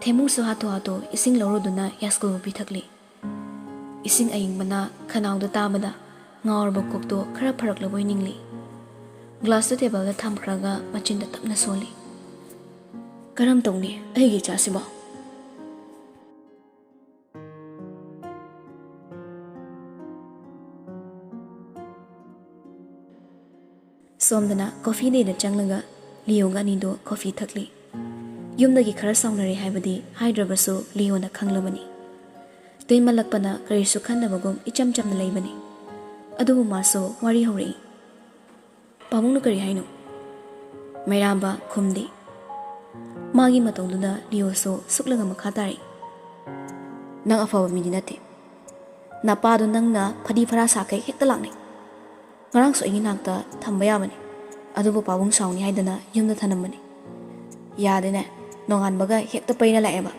ꯊꯦꯝꯕꯣꯡꯁꯨ ꯍꯥꯊꯨ ꯍꯥꯊꯨ ꯏꯁꯤꯡ ꯂꯧꯔꯨꯗꯨꯅ ꯌꯥꯏꯁ꯭ꯀꯨꯜꯕꯨ ꯄꯤꯊꯛꯂꯤ꯫ ꯏꯁꯤꯡ ꯑꯌꯤꯡꯕꯅ ꯈꯅꯥꯎꯗ ꯇꯥꯕꯗ ꯉꯥꯎꯔꯕ ꯀꯣꯛꯇꯣ ꯈꯔ ꯐꯔꯛꯂꯕꯣꯏ ꯅꯤꯡꯂꯤ꯫ ꯒ꯭ꯂꯥꯁꯇꯨ ꯇꯦꯕꯜꯗ ꯊꯝꯈ꯭ꯔꯒ ꯃꯆꯤꯟꯗ ꯇꯞꯅ ꯁꯣꯜꯂꯤ꯫ "ꯀꯔꯝ ꯇꯧꯅꯤ ꯑꯩꯒꯤ ꯏꯆꯥꯁꯤꯕꯣ?" ꯁꯣꯝꯗꯅ ꯀꯣꯐꯤ ꯗꯦꯗ ꯆꯪꯂꯒ ꯂꯤꯌꯣꯒ ꯑꯅꯤꯗꯣ ꯀꯣꯐꯤ ꯊꯛꯂꯤ꯫ ꯌꯨꯝꯗꯒꯤ ꯈꯔ ꯁꯥꯎꯅꯔꯦ ꯍꯥꯏꯕꯗꯤ ꯍꯥꯏꯗ꯭ꯔꯕꯁꯨ ꯂꯤꯌꯣꯅ ꯈꯪꯂꯕꯅꯤ꯫ ꯇꯦꯟꯃꯜꯂꯛꯄꯅ ꯀꯔꯤꯁꯨ ꯈꯟꯗꯕꯒꯨꯝ ꯏꯆꯝ ꯆꯝꯅ ꯂꯩꯕꯅꯤ꯫ ꯑꯗꯨꯕꯨ ꯃꯥꯁꯨ ꯋꯥꯔꯤ ꯍꯧꯔꯛꯏ꯫ "ꯄꯥꯕꯨꯡꯅ ꯀꯔꯤ ꯍꯥꯏꯅꯣ?" ꯃꯩꯔꯥꯕ ꯈꯨꯝꯗꯦ꯫ ꯃꯥꯒꯤ ꯃꯇꯧꯗꯨꯗ ꯂꯤꯌꯣꯁꯨ ꯁꯨꯛꯂꯒ ꯃꯈꯥ ꯇꯥꯔꯛꯏ꯫ "ꯅꯪ ꯑꯐꯕ ꯃꯤꯗꯤ ꯅꯠꯇꯦ꯫ ꯅꯄꯥꯗꯣ ꯅꯪꯅ ꯐꯗꯤ ꯐꯔꯥ ꯁꯥꯈꯩ ꯍꯦꯛꯇ ꯂꯥꯛꯅꯩ꯫ ꯉꯔꯥꯡꯁꯨ ꯑꯩꯒꯤ ꯅꯥꯛꯇ ꯊꯝꯕ ꯌꯥꯕꯅꯤ, ꯑꯗꯨꯕꯨ ꯄꯥꯕꯨꯡ ꯁꯥꯎꯅꯤ ꯍꯥꯏꯗꯅ ꯌꯨꯝꯗ ꯊꯅꯝꯕꯅꯤ꯫ ꯌꯥꯗꯦꯅꯦ, ꯅꯣꯡꯉꯥꯟꯕꯒ ꯍꯦꯛꯇ ꯄꯩꯔ ꯂꯥꯛꯑꯦꯕ꯫"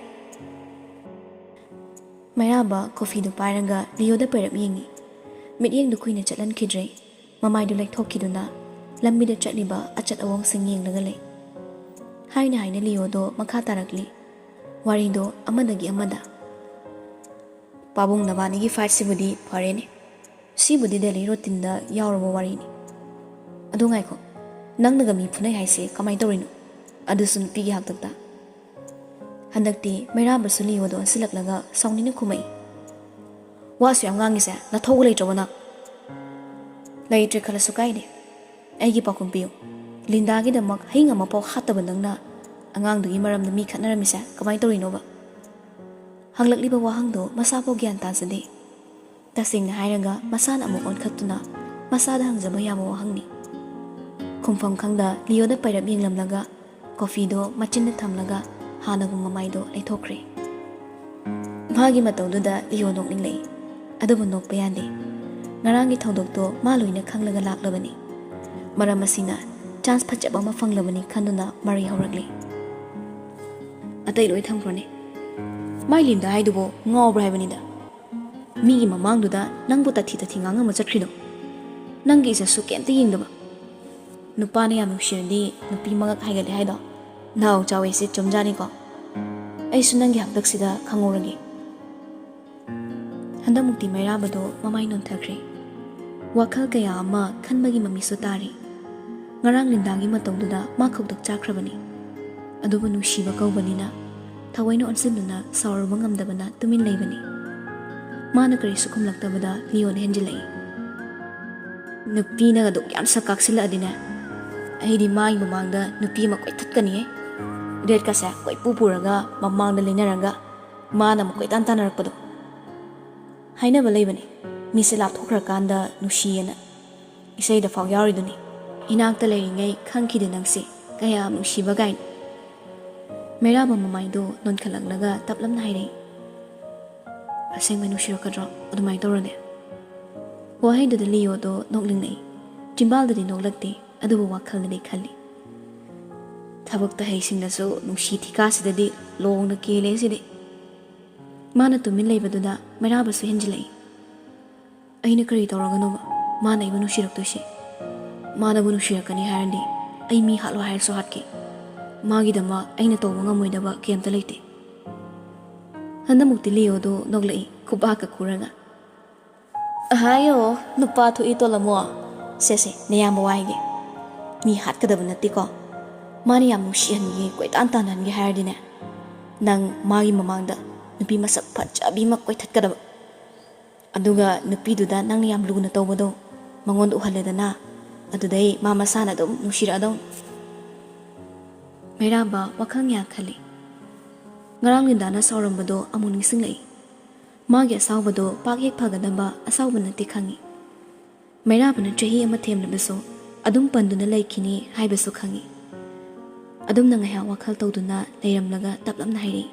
ꯃꯩꯔꯥꯕ ꯀꯣꯐꯤꯗꯨ ꯄꯥꯏꯔꯒ ꯂꯤꯌꯣꯗ ꯄꯩꯔꯞ ꯌꯦꯡꯉꯤ꯫ ꯃꯤꯠꯌꯦꯡꯗꯨ ꯀꯨꯏꯅ ꯆꯠꯍꯟꯈꯤꯗ꯭ꯔꯦ꯫ ꯃꯃꯥꯏꯗꯨ ꯂꯩꯊꯣꯛꯈꯤꯗꯨꯅ ꯂꯝꯕꯤꯗ ꯆꯠꯂꯤꯕ ꯑꯆꯠ ꯑꯋꯣꯡꯁꯤꯡ ꯌꯦꯡꯂꯒ ꯂꯩ꯫ ꯍꯥꯏꯅ ꯍꯥꯏꯅ ꯂꯤꯌꯣꯗꯣ ꯃꯈꯥ ꯇꯥꯔꯛꯂꯤ꯫ ꯋꯥꯔꯤꯗꯣ ꯑꯃꯗꯒꯤ ꯑꯃꯗ꯫ "ꯄꯥꯕꯨꯡ, ꯅꯕꯥꯅꯤꯒꯤ ꯐꯥꯏꯠꯁꯤꯕꯨꯗꯤ ꯐꯔꯦꯅꯦ꯫ ꯁꯤꯕꯨꯗꯤ ꯗꯦꯂꯤ ꯔꯨꯇꯤꯟꯗ ꯌꯥꯎꯔꯕ ꯋꯥꯔꯤꯅꯤ꯫ ꯑꯗꯣ ꯉꯥꯏꯈꯣ, ꯅꯪꯅꯒ ꯃꯤ ꯐꯨꯅꯩ ꯍꯥꯏꯁꯦ ꯀꯃꯥꯏꯅ ꯇꯧꯔꯤꯅꯣ? ꯑꯗꯨꯁꯨ ꯅꯨꯄꯤꯒꯤ ꯍꯥꯛꯇꯛꯇ?" ꯍꯟꯗꯛꯇꯤ ꯃꯩꯔꯥꯕꯁꯨ ꯂꯤꯌꯣꯗ ꯑꯣꯟꯁꯤꯜꯂꯛꯂꯒ ꯁꯥꯎꯅꯤꯡꯅ ꯈꯨꯝꯃꯛꯏ꯫ "ꯋꯥꯁꯨ ꯌꯥꯝ ꯉꯥꯡꯉꯤꯁꯦ ꯅꯊꯧꯒ ꯂꯩꯇ꯭ꯔꯕꯣ ꯅꯪ?" ꯂꯩꯇ꯭ꯔꯦ ꯈꯜꯂꯁꯨ ꯀꯥꯏꯗꯦ꯫ ꯑꯩꯒꯤ ꯄꯥꯎꯈꯨꯝ ꯄꯤꯌꯨ꯫ ꯂꯤꯟꯗꯥꯒꯤꯗꯃꯛ ꯍꯩꯅ ꯑꯃꯐꯥꯎ ꯍꯥꯠꯇꯕ ꯅꯪꯅ ꯑꯉꯥꯡꯗꯨꯒꯤ ꯃꯔꯝꯗ ꯃꯤ ꯈꯠꯅꯔꯝꯃꯤꯁꯦ ꯀꯃꯥꯏꯅ ꯇꯧꯔꯤꯅꯣꯕ? ꯍꯪꯂꯛꯂꯤꯕ ꯋꯥꯍꯪꯗꯣ ꯃꯁꯥꯐꯥꯎ ꯒ꯭ꯌꯥꯟ ꯇꯥꯖꯗꯦ꯫ ꯇꯁꯦꯡꯅ ꯍꯥꯏꯔꯒ ꯃꯁꯥꯅ ꯑꯃꯨꯛ ꯑꯣꯟꯈꯠꯇꯨꯅ ꯃꯁꯥꯗ ꯍꯪꯖꯕ ꯌꯥꯕ ꯋꯥꯍꯪꯅꯤ꯫ ꯈꯨꯝꯐꯝ ꯈꯪꯗ ꯂꯤꯌꯣꯗ ꯄꯥꯏꯔꯞ ꯌꯦꯡꯂꯝꯂꯒ ꯀꯣꯐꯤꯗꯣ ꯃꯆꯤꯟꯗ ꯊꯝꯂꯒ ꯍꯥꯟꯅꯒꯨꯝ ꯃꯃꯥꯏꯗꯣ ꯂꯩꯊꯣꯛꯈ꯭ꯔꯦ꯫ ꯃꯥꯒꯤ ꯃꯇꯧꯗꯨꯗ ꯂꯤꯌꯣ ꯅꯣꯛꯅꯤꯡꯂꯛꯏ꯫ ꯑꯗꯨꯕꯨ ꯅꯣꯛꯄ ꯌꯥꯗꯦ꯫ ꯉꯔꯥꯡꯒꯤ ꯊꯧꯗꯣꯛꯇꯣ ꯃꯥ ꯂꯣꯏꯅ ꯈꯪꯂꯒ ꯂꯥꯛꯂꯕꯅꯤ꯫ ꯃꯔꯝ ꯑꯁꯤꯅ ꯆꯥꯟꯁ ꯐꯖꯕ ꯑꯃ ꯐꯪꯂꯕꯅꯤ ꯈꯟꯗꯨꯅ ꯃꯔꯩ ꯍꯧꯔꯛꯂꯤ꯫ ꯑꯇꯩ ꯂꯣꯏ ꯊꯝꯈ꯭ꯔꯣꯅꯦ꯫ ꯃꯥꯏ ꯂꯤꯟꯗ ꯍꯥꯏꯗꯨꯕꯨ ꯉꯥꯎꯕ꯭ꯔꯥ ꯍꯥꯏꯕꯅꯤꯗ꯫ ꯃꯤꯒꯤ ꯃꯃꯥꯡꯗꯨꯗ ꯅꯪꯕꯨ ꯇꯥꯊꯤ ꯇꯥꯊꯤ ꯉꯥꯡꯉꯝꯃ ꯆꯠꯈ꯭ꯔꯤꯗꯣ꯫ ꯅꯪꯒꯤ ꯏꯖꯠꯁꯨ ꯀꯩꯝꯇ ꯌꯦꯡꯗꯕ꯫ ꯅꯨꯄꯥꯅ ꯌꯥꯝ ꯅꯨꯡꯁꯤꯔꯗꯤ ꯅꯨꯄꯤ ꯃꯉꯛ ꯍꯥꯏꯒꯠꯂꯦ ꯍꯥꯏꯗꯣ꯫ ꯅꯍꯥꯎ ꯆꯥꯎꯋꯦꯁꯦ ꯆꯨꯝꯖꯥꯅꯤꯀꯣ꯫ ꯑꯩꯁꯨ ꯅꯪꯒꯤ ꯍꯥꯛꯇꯛꯁꯤꯗ ꯈꯪꯍꯧꯔꯒꯦ꯫ ꯍꯟꯗꯛꯃꯨꯛꯇꯤ ꯃꯩꯔꯥꯕꯗꯣ ꯃꯃꯥꯏ ꯅꯣꯟꯊꯈ꯭ꯔꯦ꯫ ꯋꯥꯈꯜ ꯀꯌꯥ ꯑꯃ ꯈꯟꯕꯒꯤ ꯃꯃꯤꯁꯨ ꯇꯥꯔꯤ꯫ ꯉꯔꯥꯡ ꯂꯤꯟꯗꯥꯒꯤ ꯃꯇꯧꯗꯨꯗ ꯃꯥ ꯈꯧꯇꯛ ꯆꯥꯈ꯭ꯔꯕꯅꯤ꯫ ꯑꯗꯨꯕꯨ ꯅꯨꯡꯁꯤꯕ ꯀꯧꯕꯅꯤꯅ ꯊꯑꯣꯏꯅ ꯑꯣꯟꯁꯤꯟꯗꯨꯅ ꯁꯥꯎꯔꯨꯕ ꯉꯝꯗꯕꯅ ꯇꯨꯃꯤꯟ ꯂꯩꯕꯅꯤ꯫ ꯃꯥꯅ ꯀꯔꯤꯁꯨ ꯈꯨꯝꯂꯛꯇꯕꯗ ꯂꯤꯌꯣꯅ ꯍꯦꯟꯖꯤꯜꯂꯛꯏ꯫ ꯅꯨꯄꯤꯅꯒ ꯑꯗꯨꯛ ꯌꯥꯝ ꯁꯛ ꯀꯥꯛꯁꯤꯜꯂꯛꯑꯗꯤꯅꯦ, ꯑꯩꯗꯤ ꯃꯥꯒꯤ ꯃꯃꯥꯡꯗ ꯅꯨꯄꯤ ꯑꯃ ꯀꯣꯏꯊꯠꯀꯅꯤꯍꯦ꯫ ꯔꯦꯠꯀꯁꯦ ꯀꯣꯏꯄꯨ ꯄꯨꯔꯒ ꯃꯃꯥꯡꯗ ꯂꯩꯅꯔꯒ ꯃꯥꯅ ꯑꯃꯨꯛ ꯀꯣꯏꯇꯥꯟ ꯇꯥꯟꯅꯔꯛꯄꯗꯣ꯫ ꯍꯥꯏꯅꯕ ꯂꯩꯕꯅꯦ, ꯃꯤꯁꯦ ꯂꯥꯞꯊꯣꯛꯈ꯭ꯔꯀꯥꯟꯗ ꯅꯨꯡꯁꯤꯌꯦꯅ꯫ ꯏꯁꯩꯗ ꯐꯥꯎ ꯌꯥꯎꯔꯤꯗꯨꯅꯤ, "ꯏꯅꯥꯛꯇ ꯂꯩꯔꯤꯉꯩ ꯈꯪꯈꯤꯗꯦ ꯅꯪꯁꯦ ꯀꯌꯥꯝ ꯅꯨꯡꯁꯤꯕ" ꯀꯥꯏꯅ꯫ ꯃꯩꯔꯥꯕ ꯃꯃꯥꯏꯗꯣ ꯅꯣꯟꯈꯠꯂꯛꯂꯒ ꯇꯞꯂꯞꯅ ꯍꯥꯏꯔꯛꯏ꯫ "ꯑꯁꯦꯡꯕ ꯅꯨꯡꯁꯤꯔꯛꯀꯗ꯭ꯔꯣ ꯑꯗꯨꯃꯥꯏꯅ ꯇꯧꯔꯗꯤ?" ꯋꯥꯍꯩꯗꯨꯗ ꯂꯤꯌꯣꯗꯣ ꯅꯣꯛꯅꯤꯡꯂꯛꯏ꯫ ꯆꯤꯝꯕꯥꯜꯗꯗꯤ ꯅꯣꯛꯂꯛꯇꯦ, ꯑꯗꯨꯕꯨ ꯋꯥꯈꯜꯗꯗꯤ ꯈꯜꯂꯤ꯫ "ꯊꯕꯛꯇ ꯍꯩꯁꯤꯡꯅꯁꯨ ꯅꯨꯡꯁꯤ ꯊꯤꯀꯥꯁꯤꯗꯗꯤ ꯂꯣꯡꯅ ꯀꯦꯜꯂꯦ ꯁꯤꯗꯤ"꯫ ꯃꯥꯅ ꯇꯨꯃꯤꯟ ꯂꯩꯕꯗꯨꯗ ꯃꯩꯔꯥꯕꯁꯨ ꯍꯦꯟꯖꯤꯜꯂꯛꯏ꯫ "ꯑꯩꯅ ꯀꯔꯤ ꯇꯧꯔꯒꯅꯣꯕ ꯃꯥꯅ ꯑꯩꯕꯨ ꯅꯨꯡꯁꯤꯔꯛꯇꯣꯏꯁꯦ? ꯃꯥꯅꯕꯨ ꯅꯨꯡꯁꯤꯔꯛꯀꯅꯤ ꯍꯥꯏꯔꯗꯤ ꯑꯩ ꯃꯤ ꯍꯥꯠꯂꯣ ꯍꯥꯏꯔꯁꯨ ꯍꯥꯠꯀꯦ꯫ ꯃꯥꯒꯤꯗꯃꯛ ꯑꯩꯅ ꯇꯧꯕ ꯉꯝꯃꯣꯏꯗꯕ ꯀꯩꯝꯇ ꯂꯩꯇꯦ"꯫ ꯍꯟꯗꯛꯃꯨꯛꯇꯤ ꯂꯤꯌꯣꯗꯣ ꯅꯣꯛꯂꯛꯏ, ꯈꯨꯕꯥꯛꯀ ꯈꯨꯔꯒ꯫ "ꯑꯍꯥꯌꯣ, ꯅꯨꯄꯥ ꯊꯣꯛꯏ ꯇꯣꯂꯝꯃꯣ꯫ ꯁꯦ ꯁꯦ, ꯅꯌꯥꯝꯕ ꯋꯥ ꯍꯥꯏꯒꯦ꯫ ꯃꯤ ꯍꯥꯠꯀꯗꯕ ꯅꯠꯇꯦꯀꯣ꯫ ꯃꯥꯅ ꯌꯥꯝ ꯅꯨꯡꯁꯤꯍꯟꯒꯦ, ꯀꯣꯏꯇꯥꯟ ꯇꯥꯟꯅꯍꯟꯒꯦ ꯍꯥꯏꯔꯗꯤꯅꯦ, ꯅꯪ ꯃꯥꯒꯤ ꯃꯃꯥꯡꯗ ꯅꯨꯄꯤ ꯃꯁꯛ ꯐꯖꯕꯤ ꯑꯃ ꯀꯣꯏꯊꯠꯀꯗꯕ꯫ ꯑꯗꯨꯒ ꯅꯨꯄꯤꯗꯨꯗ ꯅꯪꯅ ꯌꯥꯝ ꯂꯨꯅ ꯇꯧꯕꯗꯣ, ꯃꯉꯣꯟꯗ ꯎꯍꯜꯂꯦꯗꯅ, ꯑꯗꯨꯗꯩ ꯃꯥ ꯃꯁꯥꯅ ꯑꯗꯨꯝ ꯅꯨꯡꯁꯤꯔꯛꯑꯗꯧꯅꯤ꯫ ꯃꯩꯔꯥꯕ ꯋꯥꯈꯜ ꯌꯥꯝ ꯈꯜꯂꯤ꯫ ꯉꯔꯥꯡ ꯂꯤꯟꯗꯥꯅ ꯁꯥꯎꯔꯝꯕꯗꯣ ꯑꯃꯨꯛ ꯅꯤꯡꯁꯤꯡꯂꯛꯏ꯫ ꯃꯥꯒꯤ ꯑꯁꯥꯎꯕꯗꯣ ꯄꯥꯛ ꯍꯦꯛ ꯐꯒꯗꯕ ꯑꯁꯥꯎꯕ ꯅꯠꯇꯦ ꯈꯪꯉꯤ꯫ ꯃꯩꯔꯥꯕꯅ ꯆꯍꯤ ꯑꯃ ꯊꯦꯝꯂꯕꯁꯨ ꯑꯗꯨꯝ ꯄꯟꯗꯨꯅ ꯂꯩꯈꯤꯅꯤ ꯍꯥꯏꯕꯁꯨ ꯈꯪꯉꯤ꯫ ꯑꯗꯨꯝꯅ ꯉꯥꯏꯍꯥꯛ ꯋꯥꯈꯜ ꯇꯧꯗꯨꯅ ꯂꯩꯔꯝꯂꯒ ꯇꯞꯂꯞꯅ ꯍꯥꯏꯔꯛꯏ,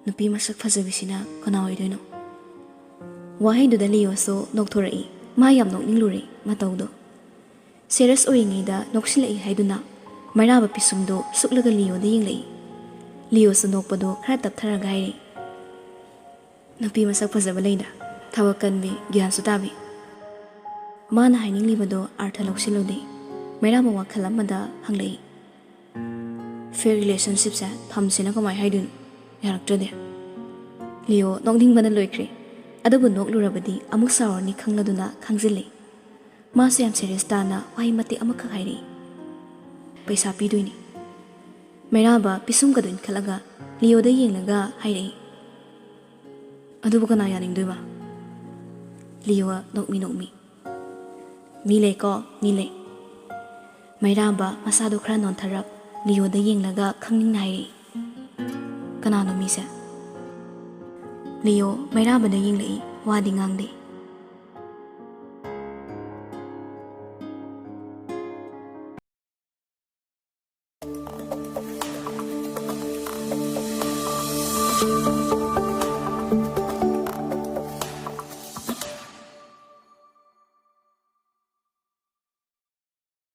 "ꯅꯨꯄꯤ ꯃꯁꯛ ꯐꯖꯕꯤꯁꯤꯅ ꯀꯅꯥ ꯑꯣꯏꯗꯣꯏꯅꯣ?" ꯋꯥꯍꯩꯗꯨꯗ ꯂꯤꯌꯣꯁꯨ ꯅꯣꯛꯊꯣꯔꯛꯏ꯫ ꯃꯥ ꯌꯥꯝ ꯅꯣꯛꯅꯤꯡꯂꯨꯔꯦ ꯃꯇꯧꯗꯣ꯫ ꯁꯦꯔꯤꯌꯁ ꯑꯣꯏꯔꯤꯉꯩꯗ ꯅꯣꯛꯁꯤꯜꯂꯛꯏ ꯍꯥꯏꯗꯨꯅ ꯃꯩꯔꯥꯕ ꯄꯤꯁꯨꯝꯗꯣ ꯁꯨꯛꯂꯒ ꯂꯤꯌꯣꯗ ꯌꯦꯡꯂꯛꯏ꯫ ꯂꯤꯌꯣꯁꯨ ꯅꯣꯛꯄꯗꯣ ꯈꯔ ꯇꯞꯊꯔꯒ ꯍꯥꯏꯔꯛꯏ, "ꯅꯨꯄꯤ ꯃꯁꯛ ꯐꯖꯕ ꯂꯩꯗ, ꯊꯕꯛ ꯀꯟꯕꯤ, ꯒ꯭ꯌꯥꯟꯁꯨ ꯇꯥꯕꯤ꯫" ꯃꯥꯅ ꯍꯥꯏꯅꯤꯡꯂꯤꯕꯗꯣ ꯑꯥꯔꯊ ꯂꯧꯁꯤꯜꯂꯨꯗꯦ꯫ ꯃꯩꯔꯥꯕ ꯋꯥꯈꯜ ꯑꯃꯗ ꯍꯪꯂꯛꯏ, "ꯐꯦꯛ ꯔꯤꯂꯦꯁꯟꯁꯤꯞꯁꯦ ꯊꯝꯁꯦꯅ ꯀꯃꯥꯏ ꯍꯥꯏꯗꯣꯏꯅꯣ? ꯌꯥꯔꯛꯇ꯭ꯔꯗꯤ?" ꯂꯤꯌꯣ ꯅꯣꯛꯅꯤꯡꯕꯅ ꯂꯣꯏꯈ꯭ꯔꯦ꯫ ꯑꯗꯨꯕꯨ ꯅꯣꯛꯂꯨꯔꯕꯗꯤ ꯑꯃꯨꯛ ꯁꯥꯎꯔꯅꯤ ꯈꯪꯂꯗꯨꯅ ꯈꯥꯡꯖꯤꯜꯂꯤ꯫ ꯃꯥꯁꯨ ꯌꯥꯝ ꯁꯦꯔꯤꯌꯁ ꯇꯥꯅ ꯋꯥꯍꯩ ꯃꯇꯦꯛ ꯑꯃꯈꯛ ꯍꯥꯏꯔꯛꯏ, "ꯄꯩꯁꯥ ꯄꯤꯗꯣꯏꯅꯤ꯫" ꯃꯩꯔꯥꯕ ꯄꯤꯁꯨꯝꯒꯗꯣ ꯏꯟꯈꯠꯂꯒ ꯂꯤꯌꯣꯗ ꯌꯦꯡꯂꯒ ꯍꯥꯏꯔꯛꯏ, "ꯑꯗꯨꯕꯨ ꯀꯅꯥ ꯌꯥꯅꯤꯡꯗꯣꯏꯕ?" ꯂꯤꯌꯣ ꯅꯣꯛꯃꯤ ꯅꯣꯛꯃꯤ, "ꯃꯤ ꯂꯩꯀꯣ, ꯃꯤ ꯂꯩ꯫" ꯃꯩꯔꯥꯕ ꯃꯁꯥꯗꯣ ꯈꯔ ꯅꯣꯟꯊꯔꯞ ꯂꯤꯌꯣꯗ ꯌꯦꯡꯂꯒ ꯈꯪꯅꯤꯡꯅ ꯍꯥꯏꯔꯛꯏ, "ꯀꯅꯥꯅꯣ ꯃꯤꯁꯦ?" ꯂꯤꯌꯣ ꯃꯩꯔꯥꯕꯗ ꯌꯦꯡꯂꯛꯏ, ꯋꯥꯗꯤ ꯉꯥꯡꯗꯦ꯫